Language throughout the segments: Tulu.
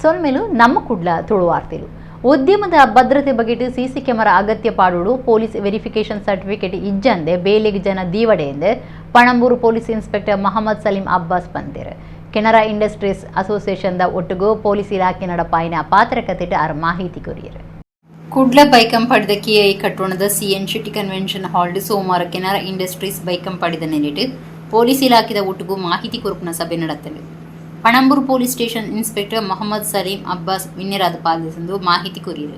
ಸೊಲ್ಮೆಲು. ನಮ್ಮ ಕುಡ್ಲ ತುಳುವಾರ್ತೆಲು. ಉದ್ಯಮದ ಭದ್ರತೆ ಬಗೆಟ್ ಸಿಸಿ ಕ್ಯಾಮೆರಾ ಅಗತ್ಯ ಪಾಡೋಡು, police verification certificate ಇಜ್ಜಂದೆ ಬೇಲೆಗ್ ಜನ ದೀವಡೆ ಪಣಂಬೂರು ಪೊಲೀಸ್ ಇನ್ಸ್ಪೆಕ್ಟರ್ ಮಹಮ್ಮದ್ ಸಲೀಂ ಅಬ್ಬಾಸ್ ಪಂತೆರ್. ಕೆನರಾ ಇಂಡಸ್ಟ್ರೀಸ್ ಅಸೋಸಿಯೇಷನ್ the ಒಟ್ಟುಗು ಪೊಲೀಸ್ ಇಲಾಖೆ ನಡಪಾಯಿನ ಪಾತ್ರಕತೆಟ್ ಆರ್ ಮಾಹಿತಿ ಕೊರಿಯೆರ್. Kudla ಬೈಕಂಪಾಡಿದ ಕೆಐ ಕಟ್ಟೋಣದ CN Shetty convention hall ಸೋಮವಾರ ಕೆನರಾ ಇಂಡಸ್ಟ್ರೀಸ್ ಬೈಕಂಪಾಡಿದ ನೆಲೆಟ್ ಪೊಲೀಸ್ ಇಲಾಖೆದ ಒಟ್ಟುಗು ಮಾಹಿತಿ ಕೊರಪುನ ಸಭೆ ನಡತಂಡು. Panambur police station inspector Mohammed Salim Abbas ವಿನ್ಯರಾದ ಪಾಲ್ದೆಸಂದು ಮಾಹಿತಿ ಕೊರಿಯರು.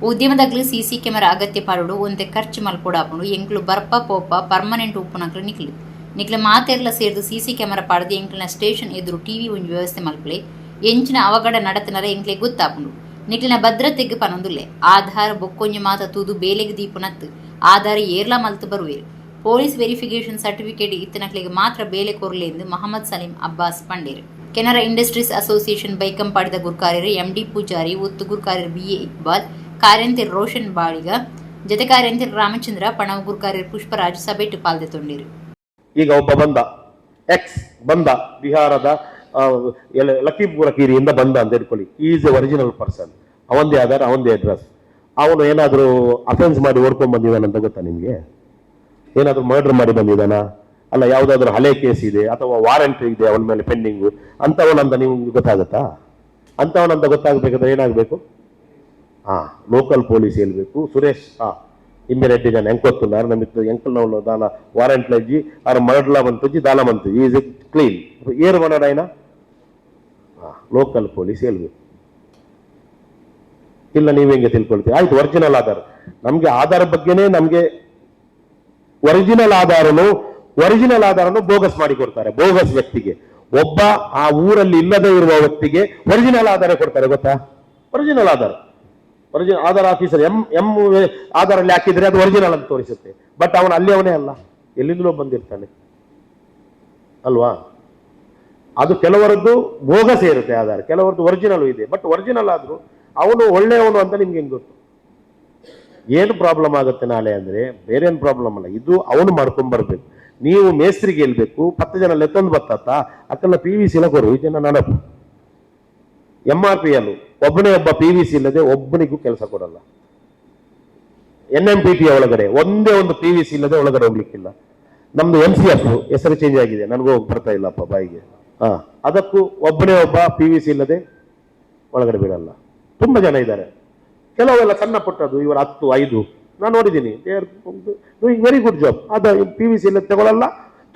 ಉದ್ಯಮದಾಗ್ಲು ಸಿಸಿ ಕ್ಯಾಮೆರಾ ಅಗತ್ಯ ಪಾಡೋಡು, ಒಂತೆ ಖರ್ಚು ಮಲ್ಪೊಡಾಪುಂಡು. ಎಂಕ್ಲು ಬರ್ಪ ಪೋಪ ಪರ್ಮನೆಂಟ್ ಉಪ್ಪುನಕ್ಲು ನಿಕ್ಲು. ನಿಕ್ಲ ಮಾತೆರ್ಲ ಸೇರ್ದು ಸಿಸಿ ಕ್ಯಾಮೆರಾ ಪಾಡದು ಎಂಕ್ಲಿನ ಸ್ಟೇಷನ್ ಎದುರು ಟಿವಿ ಒಂಜಿ ವ್ಯವಸ್ಥೆ ಮಲ್ಪಲೆ. ಎಂಚಿನ ಅವಘಡ ನಡತನರ ಎಂಕ್ಲೆ ಗೊತ್ತಾಪುಂಡು. ನಿಕ್ಲಿನ ಭದ್ರತೆಗ್ ಪನೊಂದುಲ್ಲೆ. ಆಧಾರ್ ಬೊಕ್ಕೊಂಜಿ ಮಾತ ತೂದು ಬೇಲೆಗ್ ದೀಪುನತ್, ಆಧಾರ್ ಏರ್ಲಾ ಮಲ್ತ್ ಬರುವೇರು. Police verification certificate ಇತ್ತನಕ್ಲೆಗ್ ಮಾತ್ರ ಬೇಲೆ ಕೊರ್ಲೆ ಎಂದು ಮಹಮ್ಮದ್ ಸಲೀಂ ಅಬ್ಬಾಸ್ ಪಂಡೇರು. ಕೆನರಾ ಇಂಡಸ್ಟ್ರೀಸ್ ಅಸೋಸಿಯೇಷನ್ ಬೈಕಂಪಾಡಿದ ಗುರ್ಕಾರ್ಯರು ಎಂಡಿ ಪೂಜಾರಿ, ಒತ್ತು ಗುರ್ಕಾರ್ಯರು ಬಿಎ ಇಕ್ಬಾಲ್, ಕಾರ್ಯಂತೆರ್ ರೋಷನ್ ಬಾಳಿಗ, ಜತೆ ಕಾರ್ಯಂತೆರ್ ರಾಮಚಂದ್ರ, ಪಣವು ಗುರ್ಕಾರ್ಯರು ಪುಷ್ಪರಾಜ್ ಸಭೆಟ್ ಪಾಲ್ದೆತೊಂಡಿರು. ಈಗ ಒಬ್ಬ ಬಂದ, ಎಕ್ಸ್ ಬಂದ, ಬಿಹಾರದ ಲಖೀಂಪುರ ಕೀರಿಯಿಂದ ಬಂದ ಅಂತ ಇಟ್ಕೊಳ್ಳಿ. He's a original person. ಅವಂದೇ ಆಧಾರ, ಅವಂದೇ ಅಡ್ರೆಸ್. ಅವನು ಏನಾದರೂ ಅಫೆನ್ಸ್ ಮಾಡಿ ಓಡ್ಕೊಂಡ್ ಬಂದಿದ್ದಾನಂತ ಗೊತ್ತಾ ನಿಮ್ಗೆ? ಏನಾದರೂ ಮರ್ಡರ್ ಮಾಡಿ ಬಂದಿದ್ದಾನ? ಅಲ್ಲ, ಯಾವುದಾದ್ರೂ ಹಳೆ ಕೇಸ್ ಇದೆ ಅಥವಾ ವಾರೆಂಟ್ ಇದೆ ಅವನ ಮೇಲೆ ಪೆಂಡಿಂಗು, ಅಂತವನಂತ ನಿಮ್ಗೆ ಗೊತ್ತಾಗುತ್ತಾ? ಅಂತವನಂತ ಗೊತ್ತಾಗಬೇಕಾದ್ರೆ ಏನಾಗಬೇಕು? ಹಾ, ಲೋಕಲ್ ಪೊಲೀಸ್ ಹೇಳ್ಬೇಕು, ಸುರೇಶ್, ಹಾ, ಇಮ್ಮಿಡಿಯೇಟ್ ಜನ ಎಂಕೊತ್ತುన్నారు ನಮಿತ್ತು ಎಂಕಲ್ ದಾಲ ವಾರೆಂಟ್ ಲಜ್ಜಿ, ಆರ್ ಮರ್ಡ್ಲ ಮಂತುಜಿ, ದಾಲ ಮಂತು, is clean. ಏರು ಮನಡಾಯ್ನ ಲೋಕಲ್ ಪೊಲೀಸ್ ಹೇಳ್ಬೇಕು. ಇಲ್ಲ, ನೀವು ಹೆಂಗೆ ತಿಳ್ಕೊಳ್ತೀವಿ? ಆಯ್ತು, ಒರಿಜಿನಲ್ ಆಧಾರ್. ನಮ್ಗೆ ಆಧಾರ್ ಬಗ್ಗೆನೇ ನಮ್ಗೆ ಒರಿಜಿನಲ್ ಆಧಾರನು ಒರಿಜಿನಲ್ ಆಧಾರನು ಬೋಗಸ್ ಮಾಡಿ ಕೊಡ್ತಾರೆ. ಬೋಗಸ್ ವ್ಯಕ್ತಿಗೆ, ಒಬ್ಬ ಆ ಊರಲ್ಲಿ ಇಲ್ಲದೆ ಇರುವ ವ್ಯಕ್ತಿಗೆ ಒರಿಜಿನಲ್ ಆಧಾರ ಕೊಡ್ತಾರೆ, ಗೊತ್ತಾ? Original Aadhaar, original Aadhaar officer M M ಆಧಾರಲ್ಲಿ ಹಾಕಿದ್ರೆ ಅದು ಒರಿಜಿನಲ್ ಅಂತ ತೋರಿಸುತ್ತೆ. ಬಟ್ ಅವನು ಅಲ್ಲಿ ಅವನೇ ಅಲ್ಲ, ಎಲ್ಲಿಂದಲೋ ಬಂದಿರ್ತಾನೆ, ಅಲ್ವಾ? ಅದು ಕೆಲವರದ್ದು ಬೋಗಸ್ ಇರುತ್ತೆ ಆಧಾರ್, ಕೆಲವರದ್ದು ಒರಿಜಿನಲ್ ಇದೆ. ಬಟ್ ಒರಿಜಿನಲ್ ಆದ್ರೂ ಅವನು ಒಳ್ಳೆಯವನು ಅಂತ ನಿಮ್ಗೆ ಹೆಂಗ್ ಗೊತ್ತು? ಏನು ಪ್ರಾಬ್ಲಮ್ ಆಗುತ್ತೆ ನಾಳೆ ಅಂದ್ರೆ, ಬೇರೆ ಏನು ಪ್ರಾಬ್ಲಮ್ ಅಲ್ಲ ಇದು. ಅವನು ಮಾಡ್ಕೊಂಡ್ ಬರ್ಬೇಕು, ನೀವು ಮೇಸ್ತ್ರಿಗೆ ಹೇಳ್ಬೇಕು. 10 ಜನ ಲೆತ್ತೊಂದು ಬತ್ತತ್ತ ಅಕ್ಕಲ್ಲ ಪಿವಿಸಿ ಎಲ್ಲ ಕೊರು ಜನ ನನಪು. ಎಂಆರ್ಪಿಎಲ್ ಒಬ್ಬನೇ ಒಬ್ಬ ಪಿವಿಸಿ ಇಲ್ಲದೆ ಒಬ್ಬನಿಗೂ ಕೆಲಸ ಕೊಡಲ್ಲ. ಎನ್ಎಂಪಿಟಿ ಒಳಗಡೆ ಒಂದೇ ಒಂದು ಪಿವಿಸಿ ಇಲ್ಲದೆ ಒಳಗಡೆ ಹೋಗ್ಲಿಕ್ಕಿಲ್ಲ. ನಮ್ದು ಎಂಸಿಎಫ್ ಹೆಸರು ಚೇಂಜ್ ಆಗಿದೆ, ನನಗೂ ಬರ್ತಾ ಇಲ್ಲಪ್ಪ ಬಾಯಿಗೆ. ಹಾ, ಅದಕ್ಕೂ ಒಬ್ಬನೇ ಒಬ್ಬ ಪಿವಿಸಿ ಇಲ್ಲದೆ ಒಳಗಡೆ ಬಿಡಲ್ಲ. ತುಂಬಾ ಜನ ಇದ್ದಾರೆ. ಕೆಲವೆಲ್ಲ ಸಣ್ಣ ಪುಟ್ಟದ್ದು, ಇವರ 10, 5 ನಾನು ನೋಡಿದ್ದೀನಿ. They are doing very good job. ಅದು ಪಿವಿಸಿ ಇಲ್ಲ ತಗೊಳ್ಳಲ್ಲ.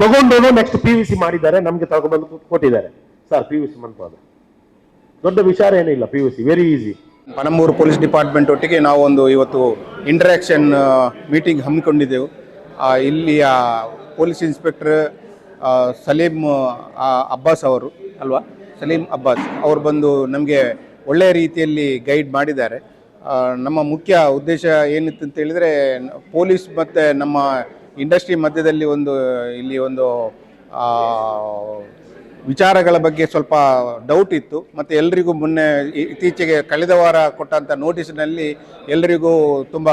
ತಗೊಂಡು ನೆಕ್ಸ್ಟ್ ಪಿವಿಸಿ ಮಾಡಿದ್ದಾರೆ, ನಮ್ಗೆ ತಗೊಂಡ್ಬಂದು ಕೊಟ್ಟಿದ್ದಾರೆ. ಸರ್, ಪಿವಿಸಿ ಅದು ದೊಡ್ಡ ವಿಚಾರ ಏನಿಲ್ಲ, PVC very easy. Panambur police department ಒಟ್ಟಿಗೆ ನಾವು ಒಂದು ಇವತ್ತು ಇಂಟರಾಕ್ಷನ್ ಮೀಟಿಂಗ್ ಹಮ್ಮಿಕೊಂಡಿದ್ದೆವು. ಇಲ್ಲಿಯ ಪೊಲೀಸ್ ಇನ್ಸ್ಪೆಕ್ಟರ್ ಸಲೀಂ ಅಬ್ಬಾಸ್ ಅವರು ಅಲ್ವಾ? ಸಲೀಂ ಅಬ್ಬಾಸ್ ಅವರು ಬಂದು ನಮಗೆ ಒಳ್ಳೆಯ ರೀತಿಯಲ್ಲಿ ಗೈಡ್ ಮಾಡಿದ್ದಾರೆ. ನಮ್ಮ ಮುಖ್ಯ ಉದ್ದೇಶ ಏನಿತ್ತು ಅಂತ ಹೇಳಿದರೆ, ಪೊಲೀಸ್ ಮತ್ತು ನಮ್ಮ ಇಂಡಸ್ಟ್ರಿ ಮಧ್ಯದಲ್ಲಿ ಒಂದು ಇಲ್ಲಿ ಒಂದು ವಿಚಾರಗಳ ಬಗ್ಗೆ ಸ್ವಲ್ಪ ಡೌಟ್ ಇತ್ತು. ಮತ್ತು ಎಲ್ರಿಗೂ ಮೊನ್ನೆ ಇತ್ತೀಚೆಗೆ ಕಳೆದ ವಾರ ಕೊಟ್ಟಂಥ ನೋಟಿಸ್ನಲ್ಲಿ ಎಲ್ರಿಗೂ ತುಂಬ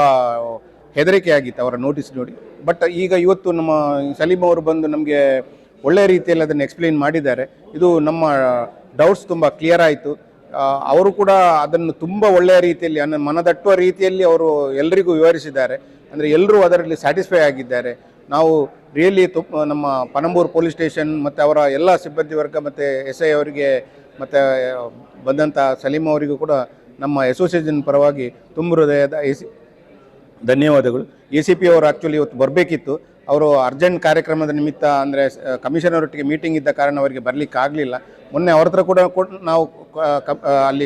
ಹೆದರಿಕೆ ಆಗಿತ್ತು ಅವರ ನೋಟಿಸ್ ನೋಡಿ. ಬಟ್ ಈಗ ಇವತ್ತು ನಮ್ಮ ಸಲೀಂ ಅವರು ಬಂದು ನಮಗೆ ಒಳ್ಳೆಯ ರೀತಿಯಲ್ಲಿ ಅದನ್ನು ಎಕ್ಸ್ಪ್ಲೇನ್ ಮಾಡಿದ್ದಾರೆ. ಇದು ನಮ್ಮ ಡೌಟ್ಸ್ ತುಂಬ ಕ್ಲಿಯರ್ ಆಯಿತು. ಅವರು ಕೂಡ ಅದನ್ನು ತುಂಬ ಒಳ್ಳೆಯ ರೀತಿಯಲ್ಲಿ, ಅನ್ನ ಮನದಟ್ಟುವ ರೀತಿಯಲ್ಲಿ ಅವರು ಎಲ್ರಿಗೂ ವಿವರಿಸಿದ್ದಾರೆ. ಅಂದರೆ ಎಲ್ಲರೂ ಅದರಲ್ಲಿ ಸ್ಯಾಟಿಸ್ಫೈ ಆಗಿದ್ದಾರೆ. ನಾವು ರಿಯಲಿ ನಮ್ಮ ಪನಂಬೂರು ಪೊಲೀಸ್ ಸ್ಟೇಷನ್ ಮತ್ತು ಅವರ ಎಲ್ಲ ಸಿಬ್ಬಂದಿ ವರ್ಗ ಮತ್ತು ಎಸ್ಐ ಅವರಿಗೆ ಮತ್ತು ಬಂದಂಥ ಸಲೀಂ ಅವರಿಗೂ ಕೂಡ ನಮ್ಮ ಅಸೋಸಿಯೇಷನ್ ಪರವಾಗಿ ತುಂಬ ಹೃದಯದ ಎಸಿ ಧನ್ಯವಾದಗಳು. ಎಸಿಪಿ ಅವರು ಆ್ಯಕ್ಚುಲಿ ಇವತ್ತು ಬರಬೇಕಿತ್ತು. ಅವರು ಅರ್ಜೆಂಟ್ ಕಾರ್ಯಕ್ರಮದ ನಿಮಿತ್ತ, ಅಂದರೆ ಕಮಿಷನರ್ ಒಟ್ಟಿಗೆ ಮೀಟಿಂಗ್ ಇದ್ದ ಕಾರಣ ಅವರಿಗೆ ಬರಲಿಕ್ಕೆ ಆಗಲಿಲ್ಲ. ಮೊನ್ನೆ ಅವ್ರ ಹತ್ರ ಕೂಡ ನಾವು ಅಲ್ಲಿ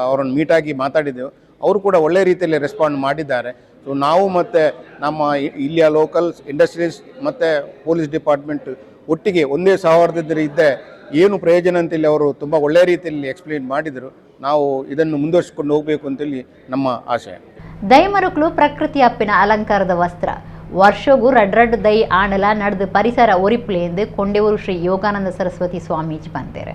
ಅವರನ್ನು ಮೀಟಾಗಿ ಮಾತಾಡಿದ್ದೆವು. ಅವರು ಕೂಡ ಒಳ್ಳೆಯ ರೀತಿಯಲ್ಲಿ ರೆಸ್ಪಾಂಡ್ ಮಾಡಿದ್ದಾರೆ. ಸೊ ನಾವು ಮತ್ತು ನಮ್ಮ ಇಲ್ಲಿಯ ಲೋಕಲ್ ಇಂಡಸ್ಟ್ರೀಸ್ ಮತ್ತು ಪೊಲೀಸ್ ಡಿಪಾರ್ಟ್ಮೆಂಟ್ ಒಟ್ಟಿಗೆ ಒಂದೇ ಸೌಹಾರ್ದದಲ್ಲಿ ಇದ್ದರೆ ಏನು ಪ್ರಯೋಜನ ಅಂತೇಳಿ ಅವರು ತುಂಬ ಒಳ್ಳೆಯ ರೀತಿಯಲ್ಲಿ ಎಕ್ಸ್ಪ್ಲೇನ್ ಮಾಡಿದರು. ನಾವು ಇದನ್ನು ಮುಂದುವರಿಸಿಕೊಂಡು ಹೋಗಬೇಕು ಅಂತೇಳಿ ನಮ್ಮ ಆಶಯ. ದೈಮರುಕ್ಲು ಪ್ರಕೃತಿ ಅಪ್ಪಿನ ಅಲಂಕಾರದ ವಸ್ತ್ರ. ವರ್ಷಗೂ ರಡ್ ರಡ್ ದೈ ಆಣಲ ನಡೆದು ಪರಿಸರ ಒರಿಪುಲೆ ಎಂದು ಕೊಂಡೆಯೂರು ಶ್ರೀ ಯೋಗಾನಂದ ಸರಸ್ವತಿ ಸ್ವಾಮೀಜಿ ಬಂತೇರೆ.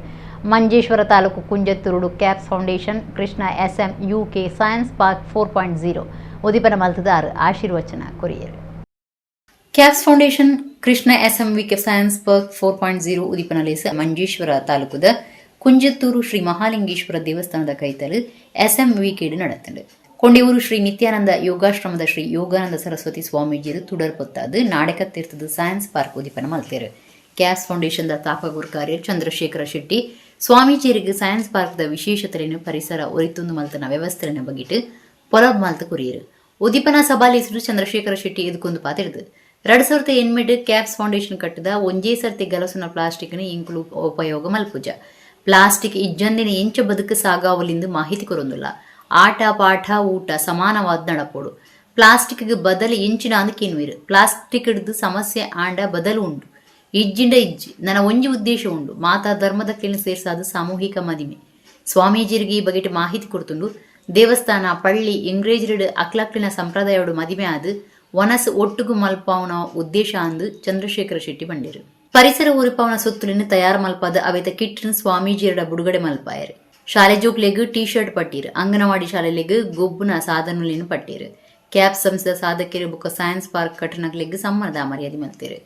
ಮಂಜೇಶ್ವರ ತಾಲೂಕು ಕುಂಜತ್ತೂರುಡು caps foundation Krishna SM UK science park 4.0 ಉದಿಪನ ಮಲ್ತದಾರ್ ಆಶೀರ್ವಚನ courier. Caps foundation Krishna SMVK science park 4.0 ಉದಿಪನ ಲೇಸ್ ಮಂಜೇಶ್ವರ ತಾಲೂಕುದ Kunjathur Shri Mahalingeshwara ದೇವಸ್ಥಾನದ ಕೈತಲು ಎಸ್ಎಂವಿಕೆಡ್ ನಡತುಂಡು. ಕೊಂಡಿಯೂರು ಶ್ರೀ ನಿತ್ಯಾನಂದ ಯೋಗಾಶ್ರಮದ ಶ್ರೀ ಯೋಗಾನಂದ ಸರಸ್ವತಿ ಸ್ವಾಮೀಜಿಯರು ತುಡರ್ ಪೊತ್ತಾದು ನಾಡೆಕತ್ತೀರ್ಥದ ಸೈನ್ಸ್ ಪಾರ್ಕ್ ಉದಿಪನ ಮಲ್ತೇರು. ಕ್ಯಾಪ್ಸ್ ಫೌಂಡೇಶನ್ the ತಾಪಗೂರ್ ಕಾರ್ಯ ಚಂದ್ರಶೇಖರ ಶೆಟ್ಟಿ ಸ್ವಾಮೀಜಿಯರಿಗೆ ಸೈನ್ಸ್ ಪಾರ್ಕ್ the ವಿಶೇಷತೆಯನ್ನು, ಪರಿಸರ ಒರಿತೊಂದು ಮಲ್ತನ ವ್ಯವಸ್ಥೆಯನ್ನು ಬಗಿಟ್ಟು ಪೊಲಬ್ ಮಲ್ತ ಕೊರಿಯರು. ಉದಿಪನ ಸಭಾಲೇಸರು ಚಂದ್ರಶೇಖರ ಶೆಟ್ಟಿ ಎದುಕೊಂದು ಪಾತಿರ್ದು, 2008ಡ್ ಕ್ಯಾಪ್ಸ್ ಫೌಂಡೇಶನ್ ಕಟ್ಟದ ಒಂಜೇ ಸರ್ತಿ ಗಲಸುನ ಪ್ಲಾಸ್ಟಿಕ್ ಇಂಕುಲು ಉಪಯೋಗ ಮಲ್ಪುಜ. ಪ್ಲಾಸ್ಟಿಕ್ ಇಜ್ಜಂದಿನ ಎಂಚ ಬದುಕು ಸಾಗಾವಲಿಂದು ಮಾಹಿತಿ ಕೊರೊಂದುಲ್ಲ. ಆಟ, ಪಾಠ, ಊಟ ಸಮಾನವಾದ ನಡಪೋಡು. ಪ್ಲಾಸ್ಟಿಕ್ ಬದಲು ಎಂಚಿನ ಅಂದ್ ಕೇನುವಿರು. ಪ್ಲಾಸ್ಟಿಕ್ ಹಿಡ್ದು ಸಮಸ್ಯೆ ಆಂಡ ಬದಲು ಉಂಡು, ಇಜ್ಜಿಂಡ ಇಜ್ಜಿ. ನನ್ನ ಒಂಜಿ ಉದ್ದೇಶ ಉಂಡು, ಮಾತಾ ಧರ್ಮದ ಕ್ಲಿನ್ ಸೇರ್ಸಾದ ಸಾಮೂಹಿಕ ಮದಿಮೆ. ಸ್ವಾಮೀಜಿಯರಿಗೆ ಈ ಬಗೆಟ್ ಮಾಹಿತಿ ಕೊಡ್ತುಂಡು. ದೇವಸ್ಥಾನ, ಪಳ್ಳಿ, ಇಂಗ್ರೇಜರುಡು ಅಕ್ಲಕ್ಲಿನ ಸಂಪ್ರದಾಯೋಡು ಮದಿಮೆ ಆದ್ ವನಸ್ ಒಟ್ಟುಗು ಮಲ್ಪಾವನ ಉದ್ದೇಶ ಅಂದು ಚಂದ್ರಶೇಖರ ಶೆಟ್ಟಿ ಪಂಡೇರು. ಪರಿಸರ ಒರಿಪಾವನ ಸೊತ್ತುಲಿನ ತಯಾರು ಮಲ್ಪಾದ ಅವೆತ ಕಿಟ್ಟಿನ ಸ್ವಾಮೀಜಿಯರ ಬುಡುಗಡೆ ಮಲ್ಪಾಯರು. ಶಾಲೆ ಜೋಕ್ಲೆಗ್ ಟೀ ಶರ್ಟ್ ಪಟ್ಟೀರು. ಅಂಗನವಾಡಿ ಶಾಲೆಲೆಗ್ ಗೊಬ್ಬುನ ಸಾಧನಲಿನ ಪಟ್ಟೀರು. ಕ್ಯಾಪ್ ಸಂಸ್ಥೆ ಸಾಧಕರು ಬುಕ್ಕ ಸೈನ್ಸ್ ಪಾರ್ಕ್ ಕಟ್ಟಣಗಳಿಗೆ ಸಮ್ಮಾನದ ಮರ್ಯಾದೆ ಮಲ್ತೇರು.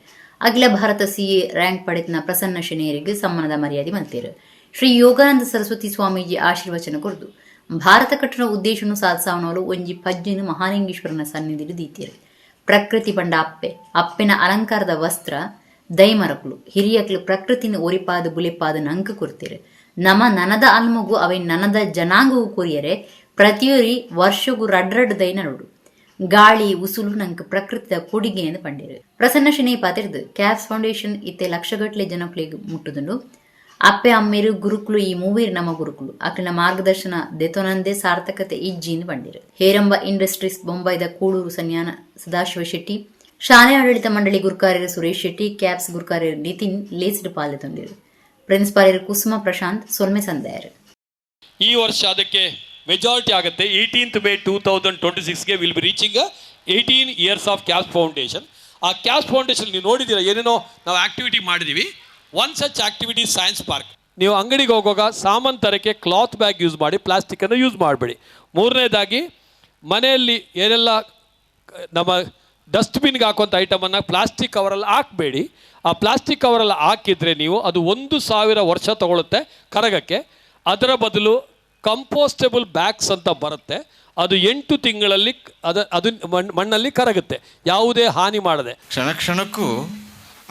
ಅಖಿಲ ಭಾರತ ಸಿಎ ರ್ಯಾಂಕ್ ಪಡೆತನ ಪ್ರಸನ್ನ ಶೆಣೈಯರಿಗೆ ಸಮ್ಮಾನದ ಮರ್ಯಾದೆ ಮಲ್ತೇರು. ಶ್ರೀ ಯೋಗಾನಂದ ಸರಸ್ವತಿ ಸ್ವಾಮೀಜಿ ಆಶೀರ್ವಚನ ಕೊರ್ದು ಭಾರತ ಕಟ್ಟಣ ಉದ್ದೇಶನು ಸಾಧಿಸಾವನವರು ಒಂಜಿ ಪಜ್ಜಿನ ಮಹಾಲಿಂಗೇಶ್ವರನ ಸನ್ನಿಧಿಡು ದೀತೇರು. ಪ್ರಕೃತಿ ಪಂಡ ಅಪ್ಪೆ. ಅಪ್ಪೆನ ಅಲಂಕಾರದ ವಸ್ತ್ರ ದೈಮರಕುಲು. ಹಿರಿಯಕ್ಲು ಪ್ರಕೃತಿನ ಒರಿಪಾದ ಬುಲೆಪಾದ ನಂಕು ಕೊರ್ತೀರು. ನಮ ನನದ ಅಲ್ಮಗು ಅವೆ ನನದ ಜನಾಂಗವು ಕೊರಿಯರೆ ಪ್ರತಿಯೊರಿ ವರ್ಷಗು ರಡ್ ರಡ್ ದೈ ನಡುಡು. ಗಾಳಿ, ಉಸುಲು ನಂಕ್ ಪ್ರಕೃತಿದ ಕೊಡುಗೆ ಎಂದು ಪಂಡೇರು. ಪ್ರಸನ್ನ ಶೆಣೈ ಪಾತಿರ್ದು, ಕ್ಯಾಪ್ಸ್ ಫೌಂಡೇಶನ್ ಇತ್ತೆ ಲಕ್ಷಗಟ್ಟಲೆ ಜನಕ್ಲೆಗ್ ಮುಟ್ಟುದುಂಡು. ಅಪ್ಪೆ, ಅಮ್ಮೇರು, ಗುರುಕುಲು ಈ ಮೂವೇರು ನಮ್ಮ ಗುರುಕುಲು. ಅಕ್ಲಿನ ಮಾರ್ಗದರ್ಶನ ದೆತೊನಂದೇ ಸಾರ್ಥಕತೆ ಇಜ್ಜಿ ಎಂದು ಪಂಡೇರು. ಹೇರಂಬ ಇಂಡಸ್ಟ್ರೀಸ್ ಬೊಂಬೈದ ಕೂಳೂರು ಸನ್ಯಾನ ಸದಾಶಿವ ಶೆಟ್ಟಿ, ಶಾಲೆ ಆಡಳಿತ ಮಂಡಳಿ ಗುರುಕಾರ್ಯರು ಸುರೇಶ್ ಶೆಟ್ಟಿ, ಕ್ಯಾಪ್ಸ್ ಗುರುಕಾರ್ಯರು ನಿತಿನ್ ಲೇಸ್ಡ್ ಪಾಲ್ಗೊಂಡಿರು. ಪ್ರಿನ್ಸಿಪಾಲರು ಕುಸುಮ ಪ್ರಶಾಂತ್ ಸೊಲ್ಮೆ ಸಂದಾಯರು. ಈ ವರ್ಷ ಅದಕ್ಕೆ ಮೆಜಾರಿಟಿ ಆಗುತ್ತೆ. 18th May 2026ಗೆ will be reaching 18 years of CAPS Foundation. ಆ ಕ್ಯಾಪ್ಸ್ ಫೌಂಡೇಶನ್ ನೀವು ನೋಡಿದ್ದೀರಾ, ಏನೇನೋ ನಾವು ಆಕ್ಟಿವಿಟಿ ಮಾಡಿದ್ದೀವಿ. One such activity, science park. ನೀವು ಅಂಗಡಿಗೆ ಹೋಗುವಾಗ ಸಾಮಾನು ತರಕ್ಕೆ cloth bag use ಮಾಡಿ, ಪ್ಲಾಸ್ಟಿಕ್ಕನ್ನು ಯೂಸ್ ಮಾಡಬೇಡಿ. ಮೂರನೇದಾಗಿ, ಮನೆಯಲ್ಲಿ ಏನೆಲ್ಲ ನಮ್ಮ ಡಸ್ಟ್ಬಿನ್ಗೆ ಹಾಕುವಂಥ ಐಟಮನ್ನು ಪ್ಲಾಸ್ಟಿಕ್ ಕವರಲ್ಲಿ ಹಾಕಬೇಡಿ. ಆ ಪ್ಲಾಸ್ಟಿಕ್ ಕವರಲ್ಲಿ ಹಾಕಿದರೆ ನೀವು ಅದು 1000 ವರ್ಷ ತಗೊಳುತ್ತೆ ಕರಗಕ್ಕೆ. ಅದರ ಬದಲು ಕಂಪೋಸ್ಟೇಬಲ್ ಬ್ಯಾಗ್ಸ್ ಅಂತ ಬರುತ್ತೆ. ಅದು 8 ತಿಂಗಳಲ್ಲಿ ಅದು ಅದು ಮಣ್ಣಲ್ಲಿ ಕರಗುತ್ತೆ, ಯಾವುದೇ ಹಾನಿ ಮಾಡದೆ. ಕ್ಷಣ ಕ್ಷಣಕ್ಕೂ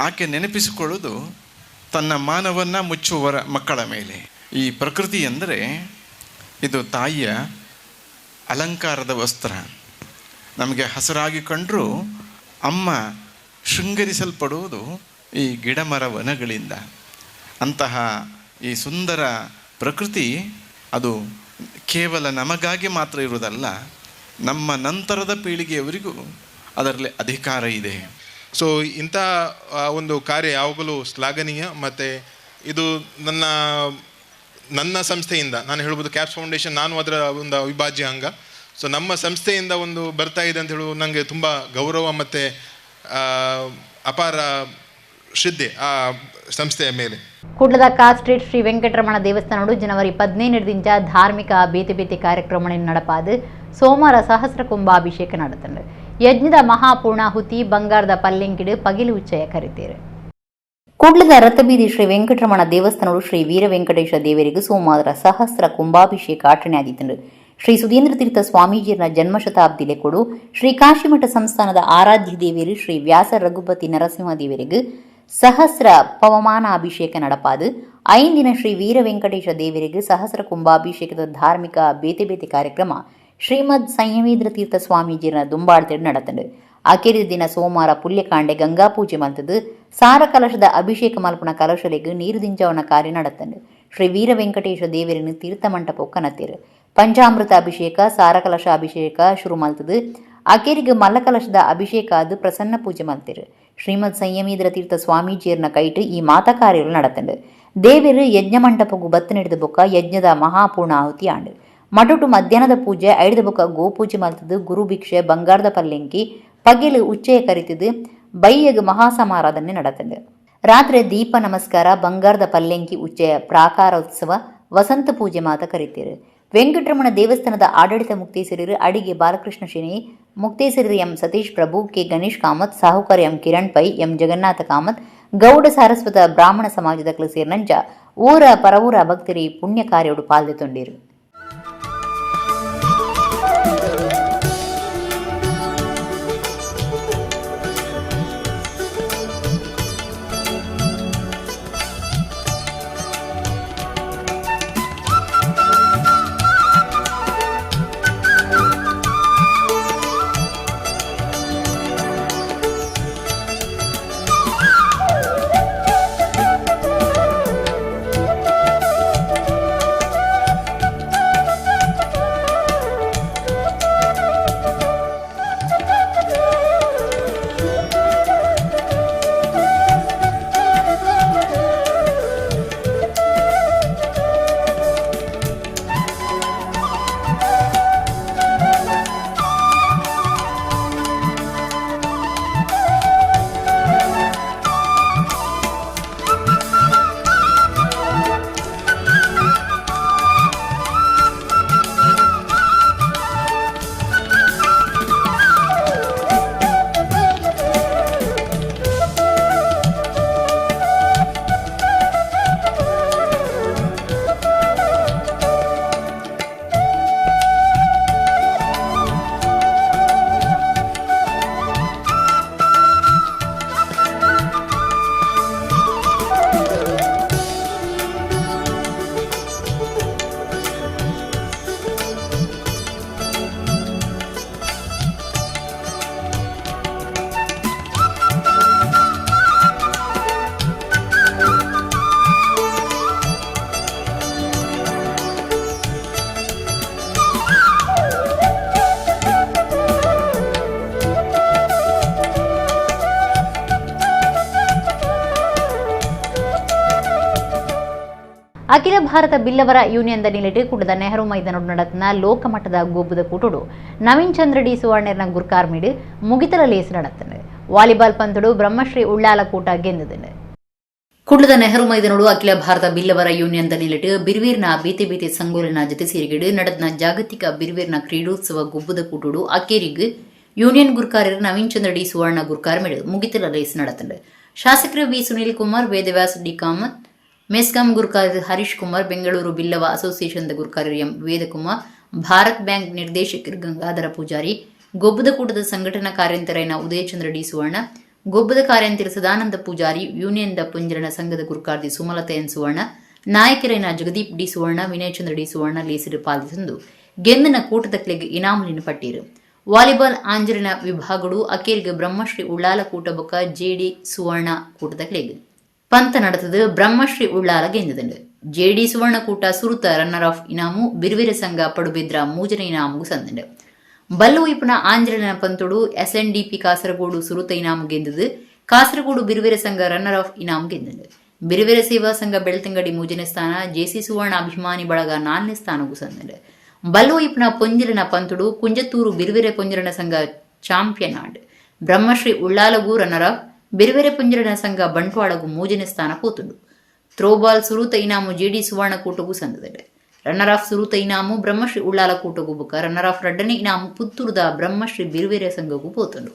ಆಕೆ ನೆನಪಿಸಿಕೊಳ್ಳುವುದು ತನ್ನ ಮಾನವನ್ನು ಮುಚ್ಚುವವರ ಮಕ್ಕಳ ಮೇಲೆ. ಈ ಪ್ರಕೃತಿ ಎಂದರೆ ಇದು ತಾಯಿಯ ಅಲಂಕಾರದ ವಸ್ತ್ರ. ನಮಗೆ ಹಸುರಾಗಿ ಕಂಡರೂ ಅಮ್ಮ ಶೃಂಗರಿಸಲ್ಪಡುವುದು ಈ ಗಿಡ ಮರ ವನಗಳಿಂದ. ಅಂತಹ ಈ ಸುಂದರ ಪ್ರಕೃತಿ ಅದು ಕೇವಲ ನಮಗಾಗಿ ಮಾತ್ರ ಇರುವುದಲ್ಲ, ನಮ್ಮ ನಂತರದ ಪೀಳಿಗೆಯವರಿಗೂ ಅದರಲ್ಲಿ ಅಧಿಕಾರ ಇದೆ. ಸೊ ಇಂಥ ಒಂದು ಕಾರ್ಯ ಯಾವಾಗಲೂ ಶ್ಲಾಘನೀಯ. ಮತ್ತು ಇದು ನನ್ನ ನನ್ನ ಸಂಸ್ಥೆಯಿಂದ ನಾನು ಹೇಳ್ಬೋದು, ಕ್ಯಾಪ್ಸ್ ಫೌಂಡೇಶನ್, ನಾನು ಅದರ ಒಂದು ಅವಿಭಾಜ್ಯ ಅಂಗ. ಸೊ ನಮ್ಮ ಸಂಸ್ಥೆಯಿಂದ ಒಂದು ಬರ್ತಾ ಇದೆ ಅಂತ ಹೇಳುವುದು ನನಗೆ ತುಂಬ ಗೌರವ ಮತ್ತು ಅಪಾರ ಶ್ರದ್ಧೆ ಆ ಸಂಸ್ಥೆಯ ಮೇಲೆ. ಕುಡ್ಲದ ಕಾರ್ ಸ್ಟ್ರೀಟ್ ಶ್ರೀ ವೆಂಕಟರಮಣ ದೇವಸ್ಥಾನಡು ಜನವರಿ 15ದಿಂದ ಧಾರ್ಮಿಕ ಬೇತೆ ಬೇತೆ ಕಾರ್ಯಕ್ರಮ ನಡಪಾದು ಸೋಮವಾರ ಸಹಸ್ರ ಕುಂಭಾಭಿಷೇಕ ನಡೆತಂಡು. ಯಜ್ಞದ ಮಹಾಪೂರ್ಣಾಹುತಿ, ಬಂಗಾರದ ಪಲ್ಲೆಂಕಿಡು ಪಗಿಲು ಉಚ್ಚಯ ಕರಿತೇರು. ಕುಡ್ಲದ ರಥಬೀದಿ ಶ್ರೀ ವೆಂಕಟರಮಣ ದೇವಸ್ಥಾನಡು ಶ್ರೀ ವೀರ ವೆಂಕಟೇಶ ದೇವರಿಗೆ ಸೋಮವಾರ ಸಹಸ್ರ ಕುಂಭಾಭಿಷೇಕ ಆಚರಣೆ ಆಗಿತ್ತು. ಶ್ರೀ ಸುಧೀಂದ್ರ ತೀರ್ಥ ಸ್ವಾಮೀಜಿಯರ ಜನ್ಮ ಶತಾಬ್ದಿ ಕೊಡು ಶ್ರೀ ಕಾಶಿಮಠ ಸಂಸ್ಥಾನದ ಆರಾಧ್ಯ ದೇವಿಯರು ಶ್ರೀ ವ್ಯಾಸ ರಘುಪತಿ ನರಸಿಂಹ ದೇವರಿಗೆ ಸಹಸ್ರ ಪವಮಾನ ಅಭಿಷೇಕ ನಡಪಾದು ಐಂದಿನ ಶ್ರೀ ವೀರ ವೆಂಕಟೇಶ ದೇವರಿಗೆ ಸಹಸ್ರ ಕುಂಭಾಭಿಷೇಕದ ಧಾರ್ಮಿಕ ಬೇತೆ ಬೇತೆ ಕಾರ್ಯಕ್ರಮ ಶ್ರೀಮದ್ ಸಂಯಮೇಂದ್ರ ತೀರ್ಥ ಸ್ವಾಮೀಜಿಯರ ದುಂಬಾಳ್ತಿಡು ನಡತಂಡು. ಅಕೆರಿ ದಿನ ಸೋಮವಾರ ಪುಲ್ಯಕಾಂಡೆ ಗಂಗಾ ಪೂಜೆ ಮಲ್ತದು ಸಾರ ಕಲಶದ ಅಭಿಷೇಕ ಮಲ್ಪುನ ಕಲಶಲೆಗ್ ನೀರು ದಿಂಜವನ ಕಾರ್ಯ ನಡತಂಡು. ಶ್ರೀ ವೀರ ವೆಂಕಟೇಶ ದೇವರನ್ನು ತೀರ್ಥ ಮಂಟಪ ಕನತೇರು. ಪಂಚಾಮೃತ ಅಭಿಷೇಕ, ಸಾರ ಕಲಶ ಅಭಿಷೇಕ ಶುರು ಮಲ್ತದು ಅಕೇರಿಗೆ ಮಲ್ಲ ಕಲಶದ ಅಭಿಷೇಕ ಅದು ಪ್ರಸನ್ನ ಪೂಜೆ ಮಲ್ತೇರು. ಶ್ರೀಮದ್ ಸಂಯಮೀಂದ್ರ ತೀರ್ಥ ಸ್ವಾಮೀಜಿಯರ್ನ ಕೈಟು ಈ ಮಾತಾ ಕಾರ್ಯಗಳು ನಡತಂಡು. ದೇವರು ಯಜ್ಞ ಮಂಟಪಗೂ ಬತ್ತು ನಡೆದ ಬೊಕ್ಕ ಯಜ್ಞದ ಮಹಾಪೂರ್ಣ ಆಹುತಿ ಆಂಡು. ಮಠಟು ಮಧ್ಯಾಹ್ನದ ಪೂಜೆ, ಐಡ್ದ ಬೊಕ್ಕ ಗೋಪೂಜೆ ಮಲ್ತದು ಗುರು ಭಿಕ್ಷೆ, ಬಂಗಾರದ ಪಲ್ಲೆಂಕಿ, ಪಗೆಲು ಉಚ್ಚಯ ಕರಿತದು ಬೈಯಗ್ ಮಹಾಸಮಾರಾಧನೆ ನಡತಂಡು. ರಾತ್ರಿ ದೀಪ ನಮಸ್ಕಾರ, ಬಂಗಾರದ ಪಲ್ಲೆಂಕಿ ಉಚ್ಚಯ, ಪ್ರಾಕಾರೋತ್ಸವ, ವಸಂತ ಪೂಜೆ ಮಾತ ಕರಿತೀರು. ವೆಂಕಟರಮಣ ದೇವಸ್ಥಾನದ ಆಡಳಿತ ಮುಕ್ತೇಸರರು ಅಡಿಗೆ ಬಾಲಕೃಷ್ಣ ಶೆಣೈ, ಮುಕ್ತೇಸರರು ಎಂ ಸತೀಶ್ ಪ್ರಭು, ಕೆ ಗಣೇಶ್ ಕಾಮತ್, ಸಾಹುಕಾರ M Kiran pi, M Jagannatha Kamath. Gowda Saraswata ಬ್ರಾಹ್ಮಣ ಸಮಾಜದ ಸೇರಿನಂಚ ಊರ ಪರವೂರ ಭಕ್ತರಿ ಪುಣ್ಯ ಕಾರ್ಯೋಡು ಪಾಲ್ದೆತೊಂಡಿರು. ಅಖಿಲ ಭಾರತ ಬಿಲ್ಲವರ ಯೂನಿಯನ್ ನಿಲೆಟ್ ಕುಡದ ನೆಹರು ಮೈದಾನೊಡು ನಡತ್ನ ಲೋಕಮಟ್ಟದ ಗೋಬುದ ಕೂಟುಡು ನವೀನ್ ಚಂದ್ರ ಡಿ ಸುವರ್ಣರ್ನ ಗುರ್ಕಾರ್ ಮೀಡು ಮುಗಿತಲ ಲೇಸ್ ನಡತ್ತನು. ವಾಲಿಬಾಲ್ ಪಂತುಡು ಬ್ರಹ್ಮಶ್ರೀ ಉಳ್ಳಾಲ ಕೂಟ ಗೆಂದದನು. ಕುಡ್ಲದ ನೆಹರು ಮೈದಾನೊಡು ಅಖಿಲ ಭಾರತ ಬಿಲ್ಲವರ ಯೂನಿಯನ್ ನಿಲೆಟ್ ಬಿರ್ವೀರ್ನ ಬೀತೆ ಬೀತೆ ಸಂಗೋಲಿನ ಜೊತೆ ಸೇರಿಗೆಡು ನಡೆದ ಜಾಗತಿಕ ಬಿರ್ವೀರ್ನ ಕ್ರೀಡೋತ್ಸವ ಗೊಬ್ಬುದ ಕೂಟುಡು ಅಕೇರಿಗ್ ಯೂನಿಯನ್ ಗುರ್ಕಾರರು ನವೀನ್ ಚಂದ್ರ ಡಿ ಸುವರ್ಣ ಗುರ್ಕಾರ್ ಮೇಡು ಮುಗಿತಲ ರೇಸ್ ನಡತಂಡು. ಶಾಸಕರು ವಿ ಸುನೀಲ್ ಕುಮಾರ್, ವೇದವ್ಯಾಸ್ ಡಿ ಕಾಮತ್, ಮೆಸ್ಕಾಂ ಗುರ್ಕಾರರು ಹರೀಶ್ ಕುಮಾರ್, ಬೆಂಗಳೂರು ಬಿಲ್ಲವ ಅಸೋಸಿಯೇಷನ್ ಗುರ್ಕಾರರು ಎಂ ವೇದಕುಮಾರ್, ಭಾರತ್ ಬ್ಯಾಂಕ್ ನಿರ್ದೇಶಕರು ಗಂಗಾಧರ ಪೂಜಾರಿ, ಗೊಬ್ಬದ ಕೂಟದ ಸಂಘಟನಾ ಕಾರ್ಯಂತರೈನ ಉದಯಚಂದ್ರ ಡಿ ಸುವರ್ಣ, ಗೊಬ್ಬದ ಕಾರ್ಯಂತರ ಸದಾನಂದ ಪೂಜಾರಿ, ಯೂನಿಯನ್ the ಪುಂಜರಣ ಸಂಘದ ಗುರುಕಾರ್ದಿ ಸುಮಲತಾ ಎನ್ ಸುವರ್ಣ, ನಾಯಕರೈನ ಜಗದೀಪ್ ಡಿ ಸುವರ್ಣ, ವಿನಯಚಂದ್ರ ಡಿ ಸುವರ್ಣ ಲೇಸಿರು ಪಾಲ್ದಿಸಂದು ಗೆಂದನ ಕೂಟದಕ್ಲೆಗ್ ಇನಾಮುಲಿನ ಪಟ್ಟೀರು. ವಾಲಿಬಾಲ್ ಆಂಜರಿನ ವಿಭಾಗಡು ಅಕೇರಿಗೆ ಬ್ರಹ್ಮಶ್ರೀ ಉಳ್ಳಾಲ ಕೂಟ ಬೊಕ್ಕ ಜೆಡಿ ಸುವರ್ಣ ಕೂಟದಕ್ಲೆಗ್ ಪಂತ ನಡೆತದು. ಬ್ರಹ್ಮಶ್ರೀ ಉಳ್ಳಾಲ ಗೆಂದದಂಡು. ಜೆಡಿ ಸುವರ್ಣಕೂಟ ಸುರುತ ರನ್ನರ್ ಆಫ್ ಇನಾಮು, ಬಿರ್ವಿರ ಸಂಘ ಪಡುಬಿದ್ರ ಮೂಜನ ಇನಾಮುಗು ಸಂದಂಡು. ಬಲ್ಲು ಒಯ್ಪುನ ಆಂಜಲಿನ ಪಂತುಡು ಎಸ್ಎನ್ಡಿಪಿ ಕಾಸರಗೋಡು ಸುರುತ ಇನಾಮು ಗೆಂದದು. ಕಾಸರಗೋಡು ಬಿರುವೆರ ಸಂಘ ರನ್ನರ್ ಆಫ್ ಇನಾಮು ಗೆಂದಂಡು. ಬಿರುವೆರ ಸೇವಾ ಸಂಘ ಬೆಳ್ತಂಗಡಿ ಮೂಜನೇ ಸ್ಥಾನ, ಜೆಸಿ ಸುವರ್ಣ ಅಭಿಮಾನಿ ಬಳಗ ನಾಲ್ನೇ ಸ್ಥಾನಗೂ ಸಂದಂಡು. ಬಲ್ಲು ಒಯ್ಪುನ ಪೊಂಜಿರನ ಪಂತುಡು ಕುಂಜತ್ತೂರು ಬಿರುವೆರೆ ಪೊಂಜಿರನ ಸಂಘ ಚಾಂಪಿಯನ್ ಆಂಡ್. ಬ್ರಹ್ಮಶ್ರೀ ಉಳ್ಳಾಲಗೂ ರನ್ನರ್ ಆಫ್, ಬಿರುವೆರೆ ಪೊಂಜಿರನ ಸಂಘ ಬಂಟ್ವಾಳಗೂ ಮೂಜನೇ ಸ್ಥಾನ ಪೋತುಂಡು. ಥ್ರೋಬಾಲ್ ಸುರುತ ಇನಾಮು ಜೆಡಿ ಸುವರ್ಣ ಕೂಟಗೂ ಸಂದದಂಡು. ರನ್ನರ್ ಆಫ್ ಸುರುತ ಇನಾಮು ಬ್ರಹ್ಮಶ್ರೀ ಉಳ್ಳಾಲ ಕೂಟಗೂ ಬುಕ್ಕ ರನ್ನರ್ ಆಫ್ ರಡ್ಡನೇ ಇನಾಮು ಪುತ್ತೂರುದ ಬ್ರಹ್ಮಶ್ರೀ ಬಿರುವೆರೆ ಸಂಘಗೂ ಪೋತುಂಡು.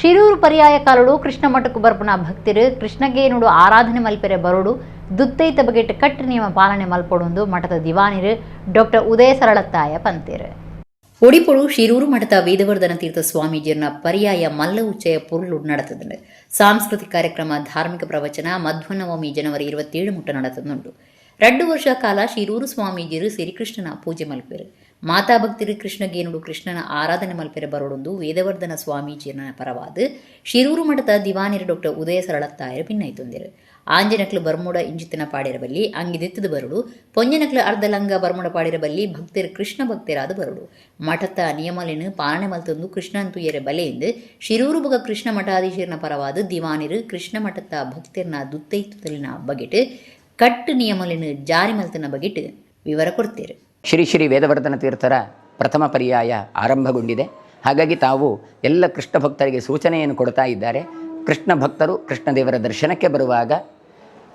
ಶಿರೂರು ಪರ್ಯಾಯ ಕಾಲುಡು ಕೃಷ್ಣ ಮಠಕ್ಕೂ ಬರ್ಪುನ ಭಕ್ತಿರು ಕೃಷ್ಣಗೇನುಡು ಆರಾಧನೆ ಮಲ್ಪೆರೆ ಬರೋಡು ದುತ್ತೈತ ಬಗೆಟ್ ಕಟ್ಟ ನಿಯಮ ಪಾಲನೆ ಮಲ್ಪೊಡೊಂದು ಮಠದ ದಿವಾನಿರು ಡಾಕ್ಟರ್ ಉದಯ ಸರಳತ್ತಾಯ ಪಂತೇರು. Odipu Shirur ಮಠದ ವೇದವರ್ಧನ ತೀರ್ಥ ಸ್ವಾಮೀಜಿಯರ್ನ ಪರ್ಯಾಯ ಮಲ್ಲ ಉಚ್ಚಯ ಪೊರ್ಲು ನಡೆತದುಂಡು. ಸಾಂಸ್ಕೃತಿಕ ಕಾರ್ಯಕ್ರಮ, ಧಾರ್ಮಿಕ ಪ್ರವಚನ ಮಧ್ವನವಮಿ ಜನವರಿ 27 ಮುಟ್ಟ ನಡೆತದುಂಡು. 2 ವರ್ಷ ಕಾಲ ಶಿರೂರು ಸ್ವಾಮೀಜಿಯರು ಶ್ರೀಕೃಷ್ಣನ ಪೂಜೆ ಮಲ್ಪೆರು. ಮಾತಾ ಭಕ್ತರು ಕೃಷ್ಣಗೇನುಡು ಕೃಷ್ಣನ ಆರಾಧನೆ ಮಲ್ಪೆರೆ ಬರೋಡೊಂದು ವೇದವರ್ಧನ ಸ್ವಾಮೀಜಿಯರ್ನ ಪರವಾದ ಶಿರೂರು ಮಠದ ದಿವಾನಿರು ಡಾಕ್ಟರ್ ಉದಯ ಸರಳತ್ತಾಯರು ಭಿನ್ನೈತೊಂದಿರು. ಆಂಜನಕ್ಲು ಬರ್ಮುಡ ಇಂಜಿತನ ಪಾಡಿರಬಲ್ಲಿ ಅಂಗಿದೆತ್ತದ ಬರುಡು, ಪೊಂಜನಕ್ಲು ಅರ್ಧಲಂಗ ಬರ್ಮುಡ ಪಾಡಿರಬಲ್ಲಿ ಭಕ್ತರು ಕೃಷ್ಣ ಭಕ್ತರಾದ ಬರುಡು. ಮಠದ ನಿಯಮಲಿನ ಪಾಲನೆ ಮಲ್ತೊಂದು ಕೃಷ್ಣನ್ ತುಯರೆ ಬಲೆಯಿಂದ ಶಿರೂರು ಬಗ ಕೃಷ್ಣ ಮಠಾಧೀಶರನ ಪರವಾದ ದಿವಾನಿರು ಕೃಷ್ಣ ಮಠದ ಭಕ್ತರನ ದುತ್ತೈತುತಲಿನ ಬಗೆಟ್ ಕಟ್ಟು ನಿಯಮಲಿನ ಜಾರಿ ಮಲ್ತನ ಬಗೆಟ್ ವಿವರ ಕೊಡ್ತೇರು. ಶ್ರೀ ಶ್ರೀ ವೇದವರ್ಧನ ತೀರ್ಥರ ಪ್ರಥಮ ಪರ್ಯಾಯ ಆರಂಭಗೊಂಡಿದೆ. ಹಾಗಾಗಿ ತಾವು ಎಲ್ಲ ಕೃಷ್ಣ ಭಕ್ತರಿಗೆ ಸೂಚನೆಯನ್ನು ಕೊಡ್ತಾ ಇದ್ದಾರೆ. ಕೃಷ್ಣ ಭಕ್ತರು ಕೃಷ್ಣದೇವರ ದರ್ಶನಕ್ಕೆ ಬರುವಾಗ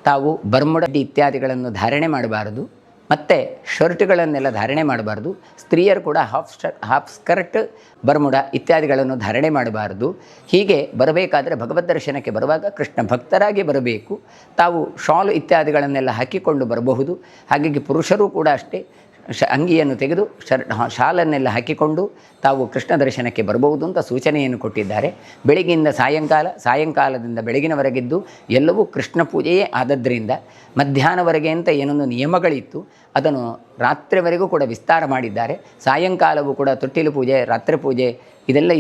ತಾವು ಬರ್ಮುಡ ಇತ್ಯಾದಿಗಳನ್ನು ಧಾರಣೆ ಮಾಡಬಾರದು, ಮತ್ತು ಶರ್ಟ್ಗಳನ್ನೆಲ್ಲ ಧಾರಣೆ ಮಾಡಬಾರ್ದು. ಸ್ತ್ರೀಯರು ಕೂಡ half skirt, Bermuda ಇತ್ಯಾದಿಗಳನ್ನು ಧಾರಣೆ ಮಾಡಬಾರದು. ಹೀಗೆ ಬರಬೇಕಾದರೆ ಭಗವದ್ ದರ್ಶನಕ್ಕೆ ಬರುವಾಗ ಕೃಷ್ಣ ಭಕ್ತರಾಗಿ ಬರಬೇಕು. ತಾವು ಶಾಲು ಇತ್ಯಾದಿಗಳನ್ನೆಲ್ಲ ಹಾಕಿಕೊಂಡು ಬರಬಹುದು. ಹಾಗಾಗಿ ಪುರುಷರು ಕೂಡ ಅಷ್ಟೇ ಅಂಗಿಯನ್ನು ತೆಗೆದು ಶಾಲನ್ನೆಲ್ಲ ಹಾಕಿಕೊಂಡು ತಾವು ಕೃಷ್ಣ ದರ್ಶನಕ್ಕೆ ಬರಬಹುದು ಅಂತ ಸೂಚನೆಯನ್ನು ಕೊಟ್ಟಿದ್ದಾರೆ. ಬೆಳಗ್ಗಿಂದ ಸಾಯಂಕಾಲ, ಸಾಯಂಕಾಲದಿಂದ ಬೆಳಗಿನವರೆಗಿದ್ದು ಎಲ್ಲವೂ ಕೃಷ್ಣ ಪೂಜೆಯೇ ಆದದ್ದರಿಂದ ಮಧ್ಯಾಹ್ನವರೆಗೆ ಅಂತ ಏನೊಂದು ನಿಯಮಗಳಿತ್ತು ಅದನ್ನು ರಾತ್ರಿವರೆಗೂ ಕೂಡ ವಿಸ್ತಾರ ಮಾಡಿದ್ದಾರೆ. ಸಾಯಂಕಾಲವೂ ಕೂಡ ತೊಟ್ಟಿಲು ಪೂಜೆ, ರಾತ್ರಿ ಪೂಜೆ ಇದೆಲ್ಲ